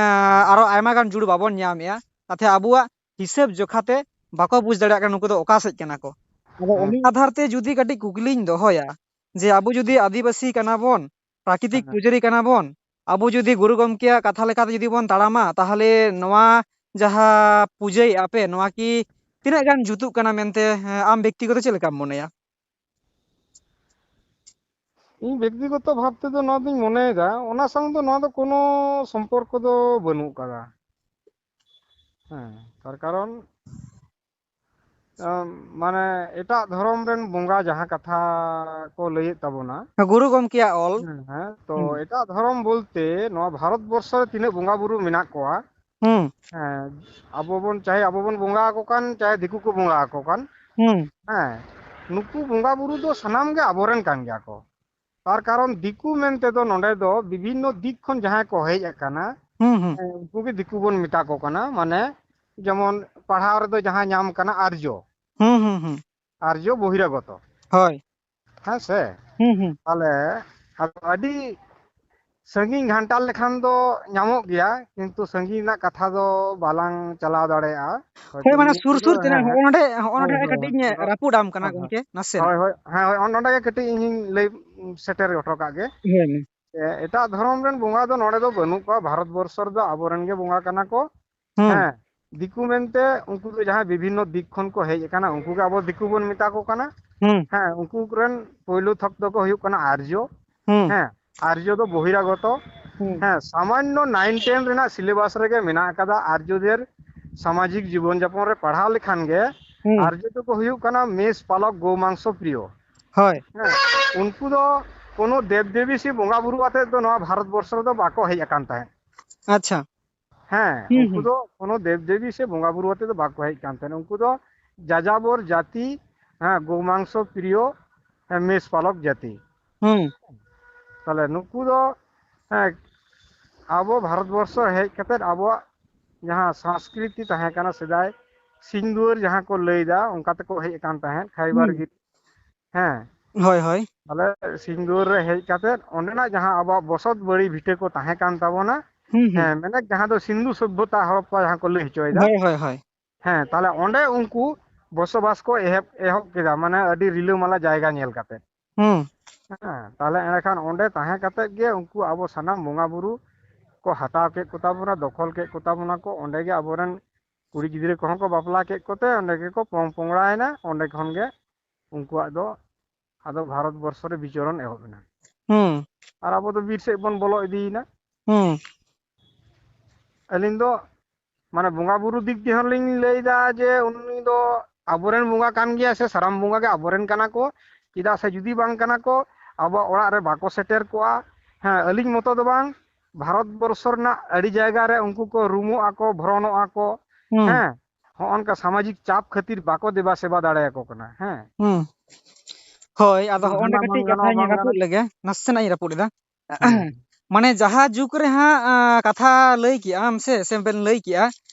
ᱟᱨᱚ ᱟᱭᱢᱟ ᱜᱟᱱ ᱡᱩᱲᱩ ᱵᱟᱵᱚᱱ ᱧᱟᱢᱮᱜᱼᱟ, ᱛᱟᱛᱷᱮ ᱟᱵᱚᱣᱟᱜ ᱦᱤᱥᱟᱹᱵ ᱡᱚᱠᱷᱟᱛᱮ ᱵᱟᱠᱚ ᱵᱩᱡᱽ ᱫᱟᱲᱮᱭᱟᱜ ᱠᱟᱱᱟ ᱱᱩᱠᱩ ᱫᱚ ᱚᱠᱟ ᱥᱮᱫ ᱠᱟᱱᱟ ᱠᱚ᱾ ᱟᱫᱚ ᱦᱮᱸ᱾ ᱚᱱᱟ ᱟᱫᱷᱟᱨ ᱛᱮ ᱡᱩᱫᱤ ᱠᱟᱹᱴᱤᱡ ᱠᱩᱠᱞᱤᱧ ᱫᱚᱦᱚᱭᱟ, ᱡᱮ ᱟᱵᱚ ᱡᱩᱫᱤ ᱟᱹᱫᱤᱵᱟᱹᱥᱤ ᱠᱟᱱᱟ ᱵᱚᱱ, ᱯᱨᱟᱠᱨᱤᱛᱤᱠ ᱦᱮᱸ᱾ ᱯᱩᱡᱟᱹᱨᱤ ᱠᱟᱱᱟ ᱵᱚᱱ, ᱟᱵᱚ ᱡᱩᱫᱤ ᱜᱩᱨᱩ ᱜᱚᱢᱠᱮᱭᱟᱜ ᱠᱟᱛᱷᱟ ᱞᱮᱠᱟᱛᱮ ᱡᱩᱫᱤ ᱵᱚᱱ ᱛᱟᱲᱟᱢᱟ, ᱛᱟᱦᱚᱞᱮ ᱱᱚᱣᱟ ᱡᱟᱦᱟᱸ ᱯᱩᱡᱟᱹᱭᱮᱫᱼᱟ ᱯᱮ, ᱱᱚᱣᱟ ᱠᱤ ᱛᱤᱱᱟᱹᱜ ᱜᱟᱱ ᱡᱩᱛᱩᱜ ᱠᱟᱱᱟ ᱢᱮᱱᱛᱮ, ᱦᱮᱸ, ᱟᱢ ᱵᱮᱠᱛᱤᱜᱚᱛᱚ ᱪᱮᱫ ᱞᱮᱠᱟᱢ ᱢᱚᱱᱮᱭᱟ? ᱤᱧ ᱵᱮᱠᱛᱤᱜᱚᱛᱚ ᱵᱷᱟᱵᱽ ᱛᱮᱫᱚ ᱱᱚᱣᱟ ᱫᱚᱧ ᱢᱚᱱᱮᱭᱮᱫᱟ, ᱚᱱᱟ ᱥᱟᱶ ᱫᱚ ᱱᱚᱣᱟ ᱫᱚ ᱠᱳᱱᱳ ᱥᱚᱢᱯᱚᱨᱠᱚ ᱫᱚ ᱵᱟᱹᱱᱩᱜ ᱠᱟᱫᱟ᱾ ᱦᱮᱸ, ᱛᱟᱨ ᱠᱟᱨᱚᱱ, ᱟᱢ, ᱢᱟᱱᱮ, ᱮᱴᱟᱜ ᱫᱷᱚᱨᱚᱢ ᱨᱮᱱ ᱵᱚᱸᱜᱟ ᱡᱟᱦᱟᱸ ᱠᱟᱛᱷᱟ ᱠᱚ ᱞᱟᱹᱭᱮᱫ ᱛᱟᱵᱚᱱᱟ, ᱜᱩᱨᱩ ᱜᱚᱢᱠᱮᱭᱟᱜ ᱚᱞ᱾ ᱦᱮᱸ, ᱦᱮᱸ, ᱛᱚ, ᱦᱩᱸ᱾ ᱮᱴᱟᱜ ᱫᱷᱚᱨᱚᱢ ᱵᱚᱞᱛᱮ ᱱᱚᱣᱟ ᱵᱷᱟᱨᱚᱛ ᱵᱚᱨᱥᱚ ᱨᱮ ᱛᱤᱱᱟᱹᱜ ᱵᱚᱸᱜᱟ ᱵᱩᱨᱩ ᱢᱮᱱᱟᱜ ᱠᱚᱣᱟ, ᱦᱩᱸ᱾ ᱦᱮᱸ, ᱟᱵᱚ ᱵᱚᱱ, ᱪᱟᱦᱮ ᱟᱵᱚ ᱵᱚᱱ ᱵᱚᱸᱜᱟ ᱟᱠᱚ ᱠᱟᱱ, ᱪᱟᱦᱮ ᱫᱤᱠᱩ ᱠᱚ ᱵᱚᱸᱜᱟ ᱟᱠᱚ ᱠᱟᱱ, ᱦᱩᱸ᱾ ᱦᱮᱸ, ᱱᱩᱠᱩ ᱵᱚᱸᱜᱟ ᱵᱩᱨᱩ ᱫᱚ ᱥᱟᱱᱟᱢ ᱜᱮ ᱟᱵᱚᱨᱮᱱ ᱠᱟᱱ ᱜᱮᱭᱟ ᱠᱚ᱾ ᱛᱟᱨ ᱠᱟᱨᱚᱱ ᱫᱤᱠᱩ ᱢᱮᱱᱛᱮ ᱫᱚ ᱱᱚᱰᱮ ᱫᱚ ᱵᱤᱵᱷᱤᱱᱱᱚ ᱫᱤᱠ ᱠᱷᱚᱱ ᱡᱟᱦᱟᱸᱭ ᱠᱚ ᱦᱮᱡ ᱟᱠᱟᱱᱟ, ᱦᱩᱸ, ᱦᱩᱸ᱾ ᱦᱮᱸ, ᱩᱱᱠᱩ ᱜᱮ ᱫᱤᱠᱩ ᱵᱚᱱ ᱢᱮᱛᱟ ᱠᱚ ᱠᱟᱱᱟ᱾ ᱢᱟᱱᱮ, ᱡᱮᱢᱚᱱ ᱯᱟᱲᱦᱟᱣ ᱨᱮᱫᱚ ᱡᱟᱦᱟᱸ ᱧᱟᱢ ᱠᱟᱱᱟ ᱟᱨᱡᱚ, ᱦᱩᱸ, ᱦᱩᱸ, ᱦᱩᱸ᱾ ᱟᱨᱡᱚ ᱵᱚᱦᱤᱨᱟᱜᱚᱛᱚ᱾ ᱦᱳᱭ᱾ ᱦᱮᱸ ᱥᱮ? ᱦᱩᱸ, ᱦᱩᱸ᱾ ᱛᱟᱦᱞᱮ ᱟᱫᱚ ᱟᱹᱰᱤ ᱥᱟᱺᱜᱤᱧ ᱜᱷᱟᱱᱴᱟ ᱞᱮᱠᱷᱟᱱ ᱫᱚ ᱧᱟᱢᱚᱜ ᱜᱮᱭᱟ, ᱠᱤᱱᱛᱩ ᱥᱟᱺᱜᱤᱧ ᱨᱮᱱᱟᱜ ᱠᱟᱛᱷᱟ ᱫᱚ ᱵᱟᱞᱟᱝ ᱪᱟᱞᱟᱣ ᱫᱟᱲᱮᱭᱟᱜᱼᱟ᱾ ᱦᱳᱭ, ᱦᱚᱭᱛᱳ ᱢᱟᱱᱮ ᱢᱤᱫ ᱥᱩᱨ ᱠᱤᱞᱳ, ᱥᱩᱨ ᱛᱤᱱᱟᱹᱜ, ᱦᱮᱸ, ᱦᱚᱸᱜᱼᱚ ᱦᱮᱸ᱾ ᱱᱚᱰᱮ, ᱦᱚᱸᱜᱼᱚ ᱦᱳᱭ, ᱱᱚᱰᱮ ᱦᱳᱭ, ᱠᱟᱹᱴᱤᱡ ᱤᱧ ᱦᱳᱭ, ᱦᱳᱭ᱾ ᱨᱟᱹᱯᱩᱫ ᱟᱢ ᱠᱟᱱᱟ ᱦᱳᱭ, ᱦᱳᱭ᱾ ᱜᱚᱢᱠᱮ, ᱱᱟᱥᱮᱱᱟᱜ᱾ ᱦᱳᱭ, ᱦᱳᱭ, ᱦᱮᱸ, ᱦᱳᱭ, ᱚᱱ-, ᱱᱚᱰᱮ ᱜᱮ ᱠᱟᱹᱴᱤᱡ ᱤᱧᱤᱧ ᱞᱟᱹᱭ ᱥᱮᱴᱮᱨ ᱦᱚᱴᱚ ᱠᱟᱜ ᱜᱮ᱾ ᱦᱳᱭ, ᱢᱟ᱾ ᱮ-, ᱮᱴᱟᱜ ᱫᱷᱚᱨᱚᱢ ᱨᱮᱱ ᱵᱚᱸᱜᱟ ᱫᱚ ᱱᱚᱰᱮ ᱫᱚ ᱵᱟᱹᱱᱩᱜ ᱠᱚᱣᱟ, ᱵᱷᱟᱨᱚᱛ ᱵᱚᱨᱥᱚ ᱨᱮᱫᱚ ᱟᱵᱚᱨᱮᱱ ᱜᱮ ᱵᱚᱸᱜᱟ ᱠᱟᱱᱟ ᱠᱚ᱾ ᱦᱩᱸ᱾ ᱦᱮᱸ, ᱫᱤᱠᱩ ᱢᱮᱱᱛᱮ ᱩᱱᱠᱩ ᱫᱚ ᱡᱟᱦᱟᱸᱭ ᱵᱤᱵᱷᱤᱱᱱᱚ ᱫᱤᱠ ᱠᱷᱚᱱ ᱠᱚ ᱦᱮᱡ ᱟᱠᱟᱱᱟ, ᱩᱱᱠᱩ ᱜᱮ ᱟᱵᱚ ᱫᱤᱠᱩ ᱵᱚᱱ ᱢᱮᱛᱟ ᱠᱚ ᱠᱟᱱᱟ᱾ ᱦᱩᱸ᱾ ᱦᱮᱸ, ᱩᱱᱠᱩ ᱨᱮᱱ ᱯᱳᱭᱞᱳ ᱛᱷᱚᱠ ᱫᱚᱠᱚ ᱦᱩᱭᱩᱜ ᱠᱟᱱᱟ ᱟᱨᱡᱚ᱾ ᱦᱩᱸ᱾ ᱦᱮᱸ, ᱟᱨᱡᱚ ᱫᱚ ᱵᱚᱦᱤᱨᱟᱜᱚᱛᱚ᱾ ᱦᱩᱸ᱾ ᱦᱮᱸ, ᱥᱟᱢᱟᱱᱱᱚ nine ten ᱨᱮᱱᱟᱜ syllabus ᱨᱮᱜᱮ ᱢᱮᱱᱟᱜ ᱟᱠᱟᱫᱟ ᱟᱨᱡᱚ ᱫᱮᱨ ᱥᱟᱢᱟᱡᱤᱠ ᱡᱤᱵᱚᱱ ᱡᱟᱯᱚᱱ ᱨᱮ ᱯᱟᱲᱦᱟᱣ ᱞᱮᱠᱷᱟᱱ ᱜᱮ᱾ ᱦᱩᱸ᱾ ᱟᱨᱡᱚ ᱫᱚᱠᱚ ᱦᱩᱭᱩᱜ ᱠᱟᱱᱟ ᱢᱮᱥ ᱯᱟᱞᱚᱠ ᱜᱳ ᱢᱟᱝᱥᱚ ᱯᱨᱤᱭᱚ᱾ ᱦᱳᱭ᱾ ᱦᱮᱸ, ᱩᱱᱠᱩ ᱫᱚ ᱠᱳᱱᱳ ᱫᱮᱵ ᱫᱮᱵᱤ ᱥᱮ ᱵᱚᱸᱜᱟ ᱵᱩᱨᱩ ᱟᱛᱮᱫ ᱫᱚ ᱱᱚᱣᱟ ᱵᱷᱟᱨᱚᱛ ᱵᱚᱨᱥᱚ ᱨᱮᱫᱚ ᱵᱟᱠᱚ ᱦᱮᱡ ᱟᱠᱟᱱ ᱛᱟᱦᱮᱸᱫ᱾ ᱟᱪᱪᱷᱟ᱾ ᱦᱮᱸ, ᱦᱩᱸ, ᱩᱱᱠᱩ ᱦᱩᱸ᱾ ᱫᱚ ᱠᱳᱱᱳ ᱫᱮᱵ ᱫᱮᱵᱤ ᱥᱮ ᱵᱚᱸᱜᱟ ᱵᱩᱨᱩ ᱟᱛᱮ ᱫᱚ ᱵᱟᱠᱚ ᱦᱮᱡ ᱠᱟᱱ ᱛᱟᱦᱮᱸᱫ᱾ ᱩᱱᱠᱩ ᱫᱚ ᱡᱟᱡᱟᱵᱚᱨ ᱡᱟᱹᱛᱤ, ᱦᱮᱸ, ᱜᱳ ᱢᱟᱝᱥᱚ ᱯᱨᱤᱭᱚ, ᱦᱮᱸ, ᱢᱮᱥ ᱯᱟᱞᱚᱠ ᱡᱟᱹᱛᱤ᱾ ᱦᱩᱸ᱾ ᱛᱟᱦᱞᱮ ᱱᱩᱠᱩ ᱫᱚ, ᱦᱮᱸ, ᱟᱵᱚ ᱵᱷᱟᱨᱚᱛ ᱵᱚᱨᱥᱚ ᱦᱮᱡ ᱠᱟᱛᱮᱫ ᱟᱵᱚᱣᱟᱜ ᱡᱟᱦᱟᱸ ᱥᱚᱝᱥᱠᱨᱤᱛᱤ ᱛᱟᱦᱮᱸ ᱠᱟᱱᱟ ᱥᱮᱫᱟᱭ, ᱥᱤᱧ ᱫᱩᱣᱟᱹᱨ ᱡᱟᱦᱟᱸ ᱠᱚ ᱞᱟᱹᱭᱫᱟ, ᱚᱱᱠᱟ ᱛᱮᱠᱚ ᱦᱮᱡ ᱟᱠᱟᱱ ᱛᱟᱦᱮᱸᱫ, ᱠᱷᱟᱭᱵᱟᱨ ᱦᱩᱸ᱾ ᱜᱤᱨᱤ᱾ ᱦᱮᱸ᱾ ᱦᱳᱭ, ᱦᱳᱭ᱾ ᱛᱟᱦᱞᱮ ᱥᱤᱧ ᱫᱩᱣᱟᱹᱨ ᱨᱮ ᱦᱮᱡ ᱠᱟᱛᱮᱫ ᱚᱸᱰᱮᱱᱟᱜ ᱡᱟᱦᱟᱸ ᱟᱵᱚᱣᱟᱜ ᱵᱚᱥᱚᱛ ᱵᱟᱲᱤ ᱵᱷᱤᱴᱟᱹ ᱠᱚ ᱛᱟᱦᱮᱸ ᱠᱟᱱ ᱛᱟᱵᱚᱱᱟ, ᱦᱩᱸ, ᱦᱩᱸ᱾ ᱦᱮᱸ, ᱢᱟᱱᱮ ᱡᱟᱦᱟᱸ ᱫᱚ ᱥᱤᱱᱫᱷᱩ ᱥᱚᱵᱷᱚᱛᱟ ᱦᱚᱲᱚᱯᱯᱟ ᱡᱟᱦᱟᱸ ᱠᱚ ᱞᱟᱹᱭ ᱦᱚᱪᱚᱭᱮᱫᱟ᱾ ᱦᱳᱭ, ᱦᱳᱭ, ᱦᱳᱭ᱾ ᱦᱮᱸ, ᱛᱟᱦᱞᱮ ᱚᱸᱰᱮ ᱩᱱᱠᱩ ᱵᱚᱥᱚᱵᱟᱥ ᱠᱚ ᱮᱦᱚᱵ, ᱮᱦᱚᱵ ᱠᱮᱫᱟ, ᱢᱟᱱᱮ ᱟᱹᱰᱤ ᱨᱤᱞᱟᱹᱢᱟᱞᱟ ᱡᱟᱭᱜᱟ ᱧᱮᱞ ᱠᱟᱛᱮᱫ᱾ ᱦᱩᱸ᱾ ᱦᱮᱸ, ᱛᱟᱦᱞᱮ ᱮᱸᱰᱮᱠᱷᱟᱱ ᱚᱸᱰᱮ ᱛᱟᱦᱮᱸ ᱠᱟᱛᱮᱫ ᱜᱮ ᱩᱱᱠᱩ ᱟᱵᱚ ᱥᱟᱱᱟᱢ ᱵᱚᱸᱜᱟ ᱵᱩᱨᱩ ᱠᱚ ᱦᱟᱛᱟᱣ ᱠᱮᱫ ᱠᱚᱛᱟ ᱵᱚᱱᱟ, ᱫᱚᱠᱷᱚᱞ ᱠᱮᱫ ᱠᱚᱛᱟ ᱵᱚᱱᱟ ᱠᱚ, ᱚᱸᱰᱮ ᱜᱮ ᱟᱵᱚᱨᱮᱱ ᱠᱩᱲᱤ ᱜᱤᱫᱽᱨᱟᱹ ᱠᱚᱦᱚᱸ ᱠᱚ ᱵᱟᱯᱞᱟ ᱠᱮᱫ ᱠᱚᱛᱮ ᱚᱸᱰᱮ ᱜᱮᱠᱚ ᱯᱚᱝ ᱯᱚᱝᱲᱟᱭᱮᱱᱟ, ᱚᱸᱰᱮ ᱠᱷᱚᱱ ᱜᱮ ᱩᱱᱠᱩᱣᱟᱜ ᱫᱚ ᱟᱫᱚ ᱵᱷᱟᱨᱚᱛ ᱵᱚᱨᱥᱚ ᱨᱮ ᱵᱤᱪᱚᱨᱚᱱ ᱮᱦᱚᱵ ᱮᱱᱟ᱾ ᱦᱩᱸ᱾ ᱟᱨ ᱟᱵᱚ ᱫᱚ ᱵᱤᱨ ᱥᱮᱫ ᱵᱚᱱ ᱵᱚᱞᱚ ᱤᱫᱤᱭᱮᱱᱟ᱾ ᱦᱩᱸ᱾ ᱟᱹᱞᱤᱧ ᱫᱚ ᱢᱟᱱᱮ ᱵᱚᱸᱜᱟ ᱵᱩᱨᱩ ᱫᱤᱠ ᱫᱤᱭᱮ ᱦᱚᱸᱞᱤᱧ ᱞᱟᱹᱭᱫᱟ ᱡᱮ ᱩᱱᱤ ᱫᱚ ᱟᱵᱚᱨᱮᱱ ᱵᱚᱸᱜᱟ ᱠᱟᱱ ᱜᱮᱭᱟ ᱥᱮ ᱥᱟᱱᱟᱢ ᱵᱚᱸᱜᱟ ᱜᱮ ᱟᱵᱚᱨᱮᱱ ᱠᱟᱱᱟ ᱠᱚ, ᱪᱮᱫᱟᱜ ᱥᱮ ᱡᱩᱫᱤ ᱵᱟᱝ ᱠᱟᱱᱟ ᱠᱚ ᱟᱵᱚᱣᱟᱜ ᱚᱲᱟᱜ ᱨᱮ ᱵᱟᱠᱚ ᱥᱮᱴᱮᱨ ᱠᱚᱜᱼᱟ᱾ ᱦᱮᱸ, ᱟᱹᱞᱤᱧ ᱢᱚᱛᱚ ᱫᱚ ᱵᱟᱝ, ᱵᱷᱟᱨᱚᱛ ᱵᱚᱨᱥᱚ ᱨᱮᱱᱟᱜ ᱟᱹᱰᱤ ᱡᱟᱭᱜᱟ ᱨᱮ ᱩᱱᱠᱩ ᱠᱚ ᱨᱩᱢᱩᱜ ᱟᱠᱚ, ᱵᱷᱨᱚᱱᱚᱜ ᱟᱠᱚ᱾ ᱦᱩᱸ᱾ ᱦᱮᱸ, ᱦᱚᱸᱜᱼᱚ ᱱᱚᱝᱠᱟ ᱥᱟᱢᱟᱡᱤᱠ ᱪᱟᱯ ᱠᱷᱟᱹᱛᱤᱨ ᱵᱟᱠᱚ ᱫᱮᱵᱟ ᱥᱮᱵᱟ ᱫᱟᱲᱮᱭᱟᱠᱚ ᱠᱟᱱᱟ᱾ ᱦᱮᱸ᱾ ᱦᱩᱸ᱾ ᱦᱳᱭ, ᱟᱫᱚ ᱟᱫᱚ ᱦᱚᱸᱜᱼᱚ ᱱᱚᱰᱮ ᱦᱟᱱᱟ ᱵᱟᱝ ᱠᱟᱹᱴᱤᱡ ᱜᱟᱱᱚᱜᱼᱟ, ᱠᱟᱛᱷᱟᱧ ᱵᱟᱝ ᱨᱟᱹᱯᱩᱫ ᱜᱟᱱᱚᱜᱼᱟ᱾ ᱞᱮᱜᱮ, ᱱᱟᱥᱮᱱᱟᱜ ᱤᱧ ᱨᱟᱹᱯᱩᱫ ᱮᱫᱟ᱾ ᱦᱮᱸ᱾ ᱢᱟᱱᱮ ᱡᱟᱦᱟᱸ ᱡᱩᱜᱽ ᱨᱮ ᱦᱟᱸᱜ, ᱟᱸ, ᱠᱟᱛᱷᱟ ᱞᱟᱹᱭ ᱠᱮᱜᱼᱟᱢ ᱥᱮ, ᱥᱮ ᱵᱮᱱ ᱞᱟᱹᱭ ᱠᱮᱜᱼᱟ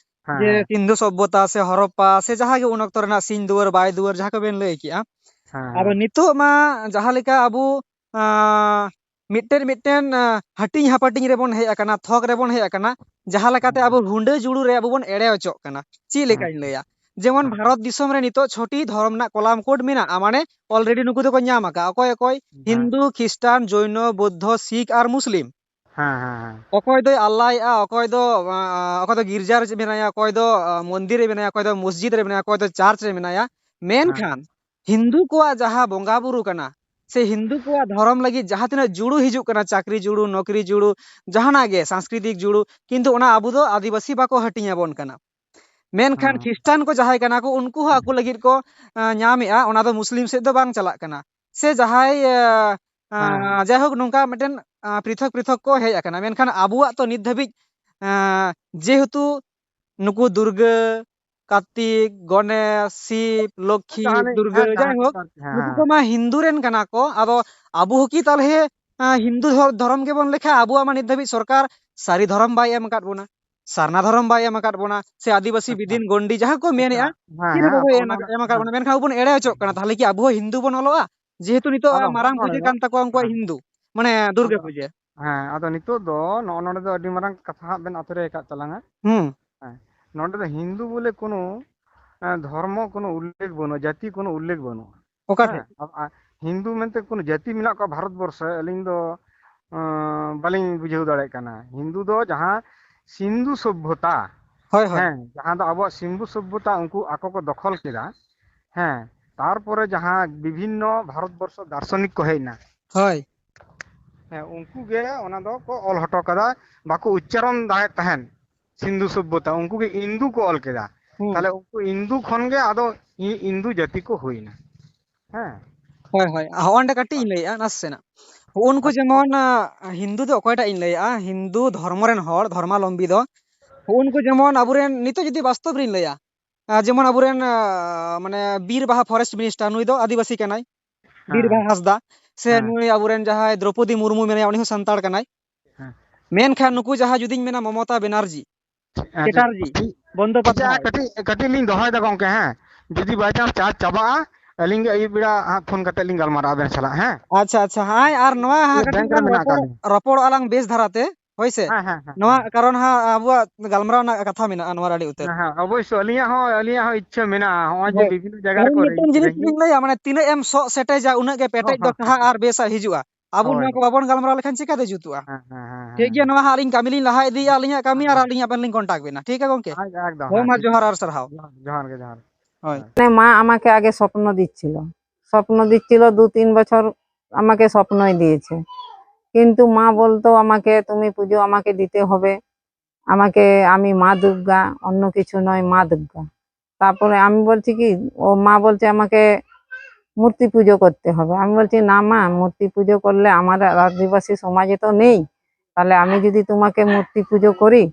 ᱦᱮᱸ, ᱡᱮ ᱦᱮᱸ᱾ ᱥᱤᱱᱫᱷᱩ ᱥᱚᱵᱷᱚᱛᱟ ᱥᱮ ᱦᱚᱨᱚᱯᱯᱟ ᱥᱮ ᱡᱟᱦᱟᱸ ᱜᱮ ᱩᱱ ᱚᱠᱛᱚ ᱨᱮᱱᱟᱜ ᱥᱤᱧ ᱫᱩᱣᱟᱹᱨ ᱵᱟᱭ ᱫᱩᱣᱟᱹᱨ ᱡᱟᱦᱟᱸ ᱠᱚᱵᱮᱱ ᱞᱟᱹᱭ ᱠᱮᱜᱼᱟ, ᱦᱮᱸ, ᱟᱫᱚ ᱦᱮᱸ᱾ ᱱᱤᱛᱚᱜ ᱢᱟ ᱡᱟᱦᱟᱸ ᱞᱮᱠᱟ ᱟᱵᱚ, ᱟᱸ, ᱢᱤᱫᱴᱮᱱ ᱢᱤᱫᱴᱮᱱ, ᱟᱸ, ᱦᱟᱹᱴᱤᱧ ᱦᱟᱯᱟᱴᱤᱧ ᱨᱮᱵᱚᱱ ᱦᱮᱡ ᱟᱠᱟᱱᱟ, ᱛᱷᱚᱠ ᱨᱮᱵᱚᱱ ᱦᱮᱡ ᱟᱠᱟᱱᱟ, ᱡᱟᱦᱟᱸ ᱞᱮᱠᱟᱛᱮ ᱦᱮᱸ, ᱟᱵᱚ ᱦᱮᱸ᱾ ᱦᱩᱰᱟᱹ ᱡᱩᱲᱩ ᱨᱮ ᱟᱵᱚ ᱵᱚᱱ ᱮᱲᱮ ᱚᱪᱚᱜ ᱠᱟᱱᱟ᱾ ᱪᱮᱫ ᱦᱮᱸ, ᱞᱮᱠᱟᱧ ᱞᱟᱹᱭᱟ? ᱡᱮᱢᱚᱱ ᱦᱮᱸ᱾ ᱵᱷᱟᱨᱚᱛ ᱫᱤᱥᱚᱢ ᱨᱮ ᱱᱤᱛᱚᱜ ᱪᱷᱚᱴᱤ ᱫᱷᱚᱨᱚᱢ ᱨᱮᱱᱟᱜ ᱠᱚᱞᱟᱢ ᱠᱳᱰ ᱢᱮᱱᱟᱜᱼᱟ, ᱢᱟᱱᱮ already ᱱᱩᱠᱩ ᱫᱚᱠᱚ ᱧᱟᱢ ᱟᱠᱟᱫᱼᱟ᱾ ᱚᱠᱚᱭ ᱚᱠᱚᱭ? ᱦᱮᱸ᱾ ᱦᱤᱱᱫᱩ, ᱠᱷᱤᱥᱴᱟᱱ, ᱡᱚᱭᱱᱚ, ᱵᱳᱫᱽᱫᱷᱚ, ᱥᱤᱠᱷ ᱟᱨ ᱢᱩᱥᱞᱤᱢ᱾ ᱦᱮᱸ, ᱦᱮᱸ, ᱦᱮᱸ᱾ ᱚᱠᱚᱭ ᱫᱚᱭ ᱟᱞᱞᱟᱭᱮᱜᱼᱟ, ᱚᱠᱚᱭ ᱫᱚ, ᱟᱸ, ᱚᱠᱚᱭ ᱫᱚ ᱜᱤᱨᱡᱟ ᱨᱮ ᱢᱮᱱᱟᱭᱟ, ᱚᱠᱚᱭ ᱫᱚ, ᱟᱸ, ᱢᱚᱱᱫᱤᱨ ᱨᱮ ᱢᱮᱱᱟᱭᱟ, ᱚᱠᱚᱭ ᱫᱚ ᱢᱚᱥᱡᱤᱫ ᱨᱮ ᱢᱮᱱᱟᱭᱟ, ᱚᱠᱚᱭ ᱫᱚ ᱪᱟᱨᱪ ᱨᱮ ᱢᱮᱱᱟᱭᱟ᱾ ᱦᱮᱸ᱾ ᱢᱮᱱᱠᱷᱟᱱ ᱦᱤᱱᱫᱩ ᱠᱚᱣᱟᱜ ᱡᱟᱦᱟᱸ ᱵᱚᱸᱜᱟ ᱵᱩᱨᱩ ᱠᱟᱱᱟ, ᱥᱮ ᱦᱤᱱᱫᱩ ᱠᱚᱣᱟᱜ ᱫᱷᱚᱨᱚᱢ ᱞᱟᱹᱜᱤᱫ ᱡᱟᱦᱟᱸ ᱛᱤᱱᱟᱹᱜ ᱡᱩᱲᱩ ᱦᱤᱡᱩᱜ ᱠᱟᱱᱟ, ᱪᱟᱹᱠᱨᱤ ᱡᱩᱲᱩ, ᱱᱚᱠᱨᱤ ᱡᱩᱲᱩ, ᱡᱟᱦᱟᱱᱟᱜ ᱜᱮ ᱥᱟᱝᱥᱠᱨᱤᱛᱤᱠ ᱡᱩᱲᱩ, ᱠᱤᱱᱛᱩ ᱚᱱᱟ ᱟᱵᱚ ᱫᱚ ᱟᱹᱫᱤᱵᱟᱹᱥᱤ ᱵᱟᱠᱚ ᱦᱟᱹᱴᱤᱧ ᱟᱵᱚᱱ ᱠᱟᱱᱟ᱾ ᱢᱮᱱᱠᱷᱟᱱ ᱦᱮᱸ᱾ ᱠᱷᱨᱤᱥᱴᱟᱱ ᱠᱚ ᱡᱟᱦᱟᱸᱭ ᱠᱟᱱᱟ ᱠᱚ, ᱩᱱᱠᱩ ᱦᱚᱸ ᱟᱠᱚ ᱞᱟᱹᱜᱤᱫ ᱠᱚ, ᱟᱸ, ᱧᱟᱢᱮᱜᱼᱟ, ᱚᱱᱟ ᱫᱚ ᱢᱩᱥᱞᱤᱢ ᱥᱮᱫ ᱫᱚ ᱵᱟᱝ ᱪᱟᱞᱟᱜ ᱠᱟᱱᱟ᱾ ᱥᱮ ᱡᱟᱦᱟᱸᱭ, ᱟᱸ, ᱦᱮᱸ᱾ ᱟᱸ, ᱡᱟᱭᱦᱳᱠ, ᱱᱚᱝᱠᱟ ᱢᱤᱫᱴᱮᱱ, ᱟᱸ, ᱯᱨᱤᱛᱷᱚᱠ ᱯᱨᱤᱛᱷᱚᱠ ᱠᱚ ᱦᱮᱡ ᱟᱠᱟᱱᱟ᱾ ᱢᱮᱱᱠᱷᱟᱱ ᱟᱵᱚᱣᱟᱜ ᱛᱚ ᱱᱤᱛ ᱫᱷᱟᱹᱵᱤᱡ, ᱟᱸ, ᱡᱮᱦᱮᱛᱩ ᱱᱩᱠᱩ ᱫᱩᱨᱜᱟᱹ, ᱠᱟᱨᱛᱤᱠ, ᱜᱚᱱᱮᱥ, ᱥᱤᱵ, ᱞᱚᱠᱠᱷᱤ, ᱡᱟᱦᱟᱸ ᱞᱤᱧ, ᱫᱩᱨᱜᱟᱹ, ᱦᱮᱸ, ᱡᱟᱦᱟᱸ ᱡᱟᱭᱦᱳᱠ, ᱠᱚ, ᱦᱮᱸ, ᱱᱩᱠᱩ ᱦᱮᱸ᱾ ᱠᱚᱢᱟ ᱦᱤᱱᱫᱩ ᱨᱮᱱ ᱠᱟᱱᱟ ᱠᱚ᱾ ᱟᱫᱚ ᱟᱵᱚ ᱦᱚᱸ ᱠᱤ ᱛᱟᱦᱚᱞᱮ, ᱟᱸ, ᱦᱤᱱᱫᱩ ᱫᱷᱚ-, ᱫᱷᱚᱨᱚᱢ ᱜᱮᱵᱚᱱ ᱞᱮᱠᱷᱟᱜᱼᱟ? ᱟᱵᱚᱣᱟᱜ ᱢᱟ ᱱᱤᱛ ᱫᱷᱟᱹᱵᱤᱡ ᱥᱚᱨᱠᱟᱨ ᱥᱟᱹᱨᱤ ᱫᱷᱚᱨᱚᱢ ᱵᱟᱭ ᱮᱢ ᱟᱠᱟᱫ ᱵᱚᱱᱟ, ᱥᱟᱨᱱᱟ ᱫᱷᱚᱨᱚᱢ ᱵᱟᱭ ᱮᱢ ᱟᱠᱟᱫ ᱵᱚᱱᱟ, ᱥᱮ ᱟᱹᱫᱤᱵᱟᱹᱥᱤ ᱟᱪᱪᱷᱟ᱾ ᱵᱤᱫᱤᱱ ᱜᱚᱱᱰᱤ ᱡᱟᱦᱟᱸ ᱠᱚ ᱟᱪᱪᱷᱟ, ᱢᱮᱱᱮᱜᱼᱟ, ᱦᱮᱸ, ᱪᱮᱫ ᱦᱚᱸ ᱦᱮᱸ, ᱵᱟᱵᱚ ᱚᱱᱟ ᱮᱢ ᱫᱚ, ᱟᱠᱟᱫ, ᱮᱢ ᱟᱠᱟᱫ ᱦᱮᱸ᱾ ᱵᱚᱱᱟ᱾ ᱢᱮᱱᱠᱷᱟᱱ ᱟᱵᱚ ᱵᱚᱱ ᱮᱲᱮ ᱚᱪᱚᱜ ᱠᱟᱱᱟ, ᱛᱟᱦᱚᱞᱮ ᱠᱤ ᱟᱵᱚ ᱦᱚᱸ ᱦᱤᱱᱫᱩ ᱵᱚᱱ ᱚᱞᱚᱜᱼᱟ? ᱡᱮᱦᱮᱛᱩ ᱱᱤᱛᱚᱜ ᱟᱫᱚ ᱢᱟᱨᱟᱝ ᱦᱚᱸᱜᱼᱚ ᱯᱩᱡᱟᱹ ᱱᱚᱰᱮ ᱫᱚ, ᱠᱟᱱ ᱛᱟᱠᱚᱣᱟ ᱩᱱᱠᱩᱣᱟᱜ ᱦᱮᱸ, ᱦᱤᱱᱫᱩ, ᱢᱟᱱᱮ ᱫᱩᱨᱜᱟᱹ ᱟᱫᱚ, ᱯᱩᱡᱟᱹ᱾ ᱦᱮᱸ, ᱟᱫᱚ ᱱᱤᱛᱚᱜ ᱫᱚ ᱱᱚᱜᱼᱚ ᱱᱚᱰᱮ ᱫᱚ ᱟᱹᱰᱤ ᱢᱟᱨᱟᱝ ᱠᱟᱛᱷᱟ ᱦᱟᱸᱜ ᱵᱮᱱ ᱟᱛᱮ ᱨᱮ ᱟᱠᱟᱫ ᱛᱟᱞᱟᱝᱟ᱾ ᱦᱩᱸ᱾ ᱦᱮᱸ, ᱱᱚᱰᱮ ᱫᱚ ᱦᱤᱱᱫᱩ ᱵᱚᱞᱮ ᱠᱳᱱᱳ, ᱮᱸ, ᱫᱷᱚᱨᱢᱚ ᱠᱳᱱᱳ ᱩᱞᱞᱮᱠᱷ ᱵᱟᱹᱱᱩᱜᱼᱟ, ᱡᱟᱹᱛᱤ ᱠᱳᱱᱳ ᱩᱞᱞᱮᱠᱷ ᱵᱟᱹᱱᱩᱜᱼᱟ᱾ ᱚᱠᱟ ᱦᱮᱸ, ᱴᱷᱮᱡ? ᱟ-, ᱟ-, ᱦᱤᱱᱫᱩ ᱢᱮᱱᱛᱮ ᱠᱳᱱᱳ ᱡᱟᱹᱛᱤ ᱢᱮᱱᱟᱜ ᱠᱚᱣᱟ ᱵᱷᱟᱨᱚᱛ ᱵᱚᱨᱥᱚ ᱨᱮ? ᱟᱹᱞᱤᱧ ᱫᱚ, ᱟᱸ, ᱵᱟᱹᱞᱤᱧ ᱵᱩᱡᱷᱟᱹᱣ ᱫᱟᱲᱮᱭᱟᱜ ᱠᱟᱱᱟ᱾ ᱦᱤᱱᱫᱩ ᱫᱚ ᱡᱟᱦᱟᱸ ᱥᱤᱱᱫᱷᱩ ᱥᱚᱵᱷᱚᱛᱟ, ᱦᱳᱭ, ᱦᱳᱭ᱾ ᱦᱮᱸ, ᱡᱟᱦᱟᱸ ᱫᱚ ᱟᱵᱚᱣᱟᱜ ᱥᱤᱱᱫᱷᱩ ᱥᱚᱵᱷᱚᱛᱟ ᱩᱱᱠᱩ ᱟᱠᱚ ᱠᱚ ᱫᱚᱠᱷᱚᱞ ᱠᱮᱫᱟ, ᱦᱮᱸ, ᱛᱟᱨᱯᱚᱨᱮ ᱡᱟᱦᱟᱸ ᱵᱤᱵᱷᱤᱱᱱᱚ ᱵᱷᱟᱨᱚᱛ ᱵᱚᱨᱥᱚ ᱫᱟᱨᱥᱚᱱᱤᱠ ᱠᱚ ᱦᱮᱡ ᱮᱱᱟ, ᱦᱳᱭ᱾ ᱦᱮᱸ, ᱩᱱᱠᱩ ᱜᱮ ᱚᱱᱟ ᱫᱚ ᱠᱚ ᱚᱞ ᱦᱚᱴᱚ ᱠᱟᱫᱟ, ᱵᱟᱠᱚ ᱩᱪᱪᱟᱨᱚᱱ ᱫᱟᱲᱮᱭᱟᱜ ᱛᱟᱦᱮᱸᱱ᱾ ᱥᱤᱱᱫᱷᱩ ᱥᱚᱵᱷᱚᱛᱟ, ᱩᱱᱠᱩ ᱜᱮ ᱤᱱᱫᱩ ᱠᱚ ᱚᱞ ᱠᱮᱫᱟ᱾ ᱦᱩᱸ᱾ ᱛᱟᱦᱞᱮ ᱩᱱᱠᱩ ᱤᱱᱫᱩ ᱠᱷᱚᱱ ᱜᱮ ᱟᱫᱚ ᱤ-, ᱤᱱᱫᱩ ᱡᱟᱹᱛᱤ ᱠᱚ ᱦᱩᱭᱱᱟ᱾ ᱦᱮᱸ᱾ ᱦᱳᱭ, ᱦᱳᱭ᱾ ᱦᱚᱸᱜᱼᱚ ᱱᱚᱸᱰᱮ ᱠᱟᱹᱴᱤᱡ ᱤᱧ ᱞᱟᱹᱭᱮᱜᱼᱟ, ᱱᱟᱥᱮᱱᱟᱜ᱾ ᱦᱩᱜᱼᱩ ᱱᱩᱠᱩ ᱟᱪᱪᱷᱟ᱾ ᱡᱮᱢᱚᱱ, ᱟ, ᱦᱤᱱᱫᱩ ᱫᱚ ᱚᱠᱚᱭᱴᱟᱜ ᱤᱧ ᱞᱟᱹᱭᱮᱜᱼᱟ, ᱦᱤᱱᱫᱩ ᱫᱷᱚᱨᱢᱚ ᱨᱮᱱ ᱦᱚᱲ, ᱫᱷᱚᱨᱢᱟᱞᱚᱢᱵᱤ ᱫᱚ, ᱦᱩᱜᱼᱩ ᱱᱩᱠᱩ ᱡᱮᱢᱚᱱ ᱟᱵᱚᱨᱮᱱ ᱱᱤᱛᱚᱜ ᱡᱩᱫᱤ ᱵᱟᱥᱛᱚᱵ ᱨᱤᱧ ᱞᱟᱹᱭᱟ, ᱟ, ᱡᱮᱢᱚᱱ ᱟᱵᱚᱨᱮᱱ, ᱟ, ᱢᱟᱱᱮ ᱵᱤᱨ ᱵᱟᱦᱟ forest minister, ᱱᱩᱭ ᱫᱚ ᱟᱹᱫᱤᱵᱟᱹᱥᱤ ᱠᱟᱱᱟᱭ᱾ ᱵᱤᱨ ᱦᱮᱸ, ᱵᱟᱦᱟ ᱦᱟᱸᱥᱫᱟ, ᱥᱮ ᱦᱮᱸ᱾ ᱱᱩᱭ ᱟᱵᱚᱨᱮᱱ ᱡᱟᱦᱟᱸᱭ ᱫᱨᱚᱯᱚᱫᱤ ᱢᱩᱨᱢᱩ ᱢᱮᱱᱟᱭᱟ, ᱩᱱᱤ ᱦᱚᱸ ᱥᱟᱱᱛᱟᱲ ᱠᱟᱱᱟᱭ᱾ ᱦᱮᱸ᱾ ᱢᱮᱱᱠᱷᱟᱱ ᱱᱩᱠᱩ ᱡᱟᱦᱟᱸ ᱡᱩᱫᱤᱧ ᱢᱮᱱᱟ ᱢᱚᱢᱚᱛᱟ ᱵᱮᱱᱟᱨᱡᱤ, ᱟᱪᱪᱷᱟ, ᱪᱮᱴᱟᱨᱡᱤ, ᱴᱷᱤᱠ, ᱴᱷᱤᱠ ᱜᱮᱭᱟ, ᱵᱚᱱᱫᱳᱯᱟᱫᱽᱫᱷᱟᱭ᱾ ᱠᱟᱹᱴᱤᱡ, ᱠᱟᱹᱴᱤᱡ ᱞᱤᱧ ᱫᱚᱦᱚᱭᱮᱫᱟ ᱜᱚᱝᱠᱮ, ᱦᱮᱸ᱾ ᱡᱩᱫᱤ by chance charge ᱪᱟᱵᱟᱜᱼᱟ, ᱟᱹᱞᱤᱧ ᱜᱮ ᱟᱹᱭᱩᱵ ᱵᱮᱲᱟ ᱦᱟᱸᱜ ᱯᱷᱳᱱ ᱠᱟᱛᱮ ᱞᱤᱧ ᱜᱟᱞᱢᱟᱨᱟᱜᱼᱟ ᱟᱵᱮᱱ ᱥᱟᱞᱟᱜ, ᱦᱮᱸ? ᱟᱪᱪᱷᱟ ᱟᱪᱪᱷᱟ, ᱦᱮᱸ, ᱟᱨ ᱱᱚᱣᱟ ᱦᱟᱸᱜ ᱠᱟᱹᱴᱤᱡ ᱵᱮᱝᱠ ᱨᱮ ᱞᱟᱝ ᱢᱮᱱᱟᱜ ᱨᱚᱯᱚᱲ ᱟᱠᱟᱫ ᱞᱤᱧᱟ᱾ ᱨᱚᱯᱚᱲᱚᱜᱼᱟ ᱞᱟᱝ ᱵᱮᱥ ᱫᱷᱟᱨᱟᱛᱮ, ᱦᱳᱭ ᱥᱮ? ᱦᱮᱸ, ᱦᱮᱸ, ᱦᱮᱸ, ᱱᱚᱣᱟ ᱦᱮᱸ᱾ ᱠᱟᱨᱚᱱ ᱦᱟᱸᱜ ᱟᱵᱚᱣᱟᱜ ᱜᱟᱞᱢᱟᱨᱟᱣ ᱨᱮᱱᱟᱜ ᱠᱟᱛᱷᱟ ᱢᱮᱱᱟᱜᱼᱟ ᱱᱚᱣᱟ ᱨᱮ ᱟᱹᱰᱤ ᱩᱛᱟᱹᱨ᱾ ᱦᱮᱸ, ᱦᱮᱸ, ᱚᱵᱚᱥᱥᱳᱭ ᱟᱹᱞᱤᱧᱟᱜ ᱦᱚᱸ, ᱟᱹᱞᱤᱧᱟᱜ ᱦᱚᱸ ᱤᱪᱪᱷᱟᱹ ᱢᱮᱱᱟᱜᱼᱟ, ᱦᱚᱸᱜᱼᱚᱭ ᱡᱮ ᱦᱳᱭ᱾ ᱵᱤᱵᱷᱤᱱᱱᱚ ᱡᱟᱭᱜᱟ ᱟᱨ ᱨᱮᱠᱚ ᱨᱮᱸᱜᱮᱡ ᱢᱤᱫᱴᱮᱱ ᱡᱤᱱᱤᱥ ᱨᱮᱸᱜᱮᱡ ᱞᱤᱧ ᱞᱟᱹᱭᱟ, ᱢᱟᱱᱮ ᱛᱤᱱᱟᱹᱜ ᱮᱢ ᱥᱚᱜ ᱥᱮᱴᱮᱡᱟ ᱩᱱᱟᱹᱜ ᱜᱮ ᱯᱮᱴᱮᱡ ᱦᱚᱸ, ᱫᱚ ᱦᱚᱸ, ᱥᱟᱦᱟ ᱦᱚᱸ᱾ ᱟᱨ ᱵᱮᱥᱟᱜ ᱦᱤᱡᱩᱜᱼᱟ᱾ ᱟᱵᱚ ᱦᱳᱭ, ᱱᱚᱣᱟ ᱠᱚ ᱵᱟᱵᱚᱱ ᱜᱟᱞᱢᱟᱨᱟᱣ ᱞᱮᱠᱷᱟᱱ ᱪᱤᱠᱟᱛᱮ ᱡᱩᱛᱩᱜᱼᱟ? ᱦᱮᱸ, ᱦᱮᱸ, ᱦᱮᱸ, ᱴᱷᱤᱠ ᱦᱮᱸ, ᱜᱮᱭᱟ, ᱦᱮᱸ᱾ ᱱᱚᱣᱟ ᱦᱟᱸᱜ ᱟᱹᱞᱤᱧ ᱠᱟᱹᱢᱤ ᱞᱤᱧ ᱞᱟᱦᱟ ᱤᱫᱤᱭᱟ, ᱦᱮᱸ, ᱟᱹᱞᱤᱧᱟᱜ ᱠᱟᱹᱢᱤ ᱟᱨ ᱟᱹᱞᱤᱧ ᱟᱵᱮᱱ ᱞᱤᱧ ᱠᱚᱱᱴᱟᱠᱴ ᱵᱮᱱᱟ, ᱴᱷᱤᱠ ᱜᱮᱭᱟ ᱜᱚᱝᱠᱮ? ᱦᱮᱸ, ᱮᱠᱫᱚᱢ, ᱦᱳᱭ, ᱦᱮᱸ, ᱢᱟ ᱴᱷᱤᱠ᱾ ᱡᱚᱦᱟᱨ ᱟᱨ ᱥᱟᱨᱦᱟᱣ᱾ ᱡᱚᱦᱟᱨ, ᱡᱚᱦᱟᱨ ᱜᱮ, ᱡᱚᱦᱟᱨ᱾ ᱦᱳᱭ᱾ ᱦᱮᱸ᱾ ᱢᱟᱱᱮ ᱢᱟ ᱟᱢᱟᱠᱮ ᱟᱜᱮ স্বপ্ন দিচ্ছিল, স্বপ্ন দিচ্ছিল দু তিন বছর আমাকে স্বপ্নই দিয়েছে, কিন্তু মা বলতো আমাকে তুমি পুজো আমাকে দিতে হবে, আমাকে আমি মা দুর্গা, অন্য কিছু নয়, মা দুর্গা। তারপরে আমি বলছি কি, ও মা বলছে আমাকে মূর্তি পুজো করতে হবে। আমি বলছি না মা, মূর্তি পুজো করলে আমাদের আদিবাসী সমাজে তো নেই, তাহলে আমি যদি তোমাকে মূর্তি পুজো করি,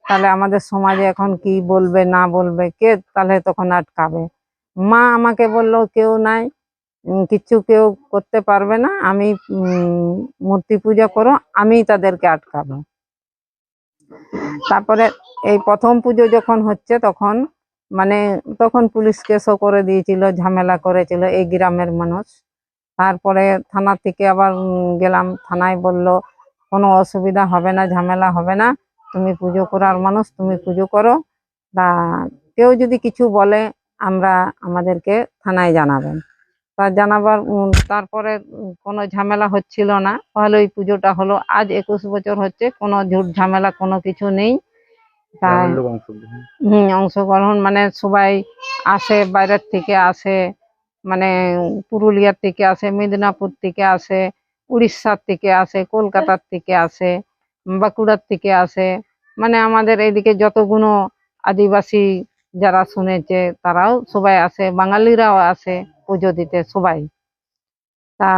তাহলে আমাদের সমাজে এখন কি বলবে না বলবে, কে তাহলে তখন আটকাবে? মা আমাকে বলল কেউ নাই, উম, কিচ্ছু কেউ করতে পারবে না, আমি উম, মূর্তি পূজা করো, আমি তাদেরকে আটকাবো। তারপরে এই প্রথম পুজো যখন হচ্ছে তখন মানে তখন পুলিশ কেসও করে দিয়েছিল, ঝামেলা করেছিল এই গ্রামের মানুষ। তারপরে থানা থেকে আবার উম, গেলাম, থানায় বলল কোনো অসুবিধা হবে না, ঝামেলা হবে না, তুমি পুজো করার মানুষ, তুমি পুজো করো, বা কেউ যদি কিছু বলে আমরা আমাদেরকে থানায় জানাবেন। তা জানাবার উম, তারপরে উম, কোনো ঝামেলা হচ্ছিল না, ভালোই পুজোটা হলো। আজ একুশ বছর হচ্ছে, কোনো ঝুট ঝামেলা কোনো কিছু নেই। তা গ্রামের লোক অংশগ্রহণ। হুম, অংশগ্রহণ মানে সবাই আসে, বাইরের থেকে আসে, মানে পুরুলিয়ার থেকে আসে, মেদিনীপুর থেকে আসে, উড়িষ্যার থেকে আসে, কলকাতার থেকে আসে, বাঁকুড়ার থেকে আসে, মানে আমাদের এদিকে যতগুলো আদিবাসী যারা শুনেছে তারাও সবাই আসে, বাঙালিরাও আসে পুজো দিতে সবাই। তা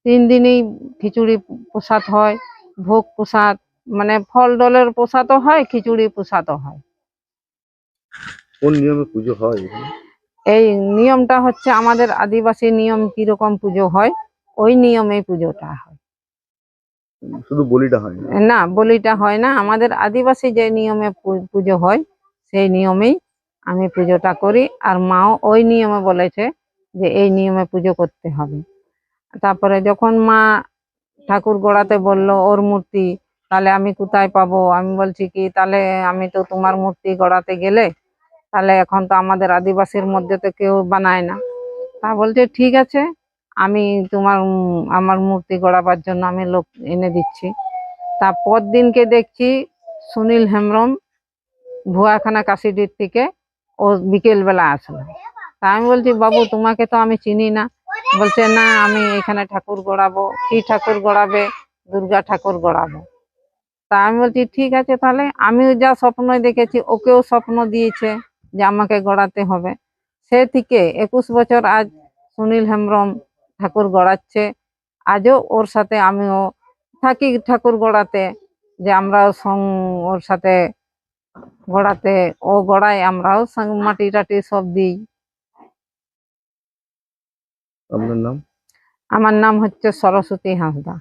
তিন দিনই খিচুড়ি প্রসাদ হয়, ভোগ প্রসাদ, মানে ফল ডলের প্রসাদও হয়, খিচুড়ি প্রসাদও হয়। কোন নিয়মে পুজো হয় এখানে? এই নিয়মটা হচ্ছে আমাদের আদিবাসী নিয়ম, কিরকম পুজো হয়, ওই নিয়মেই পুজোটা হয়। শুধু বলিটা হয় না? না, বলিটা হয় না, আমাদের আদিবাসী যে নিয়মে পু- পুজো হয়, সেই নিয়মেই আমি পুজোটা করি। আর মাও ওই নিয়মে বলেছে, যে এই নিয়মে পুজো করতে হবে। তারপরে যখন মা ঠাকুর গড়াতে বলল ওর মূর্তি, তাহলে আমি কোথায় পাবো? আমি বলছি কি, তাহলে আমি তো তোমার মূর্তি গড়াতে গেলে, তাহলে এখন তো আমাদের আদিবাসীর মধ্যে তো কেউ বানায় না। তা বলছে, ঠিক আছে, আমি তোমার উম, আমার মূর্তি গড়াবার জন্য আমি লোক এনে দিচ্ছি। তা পর দিনকে দেখছি সুনীল হেমব্রম ভুয়াখানা কাশিডির থেকে ও বিকেল বেলা আসলো। তা আমি বলছি, বাবু, তোমাকে তো আমি চিনি না। বলছে, না, আমি এখানে ঠাকুর গড়াবো। কি ঠাকুর গড়াবে? দুর্গা ঠাকুর গড়াবো। তা আমি বলছি, ঠিক আছে, তাহলে আমিও যা স্বপ্ন দেখেছি, ওকেও স্বপ্ন দিয়েছে যে আমাকে গড়াতে হবে। সে থেকে একুশ বছর আজ সুনীল হেমব্রম ঠাকুর গড়াচ্ছে। আজও ওর সাথে আমিও থাকি ঠাকুর গড়াতে, যে আমরাও সং ওর সাথে গড়াতে, ও গড়ায়, আমরাও সং মাটি টাটি সব দিই। আপনার নাম? আমার নাম হচ্ছে সরস্বতী হাঁসদা।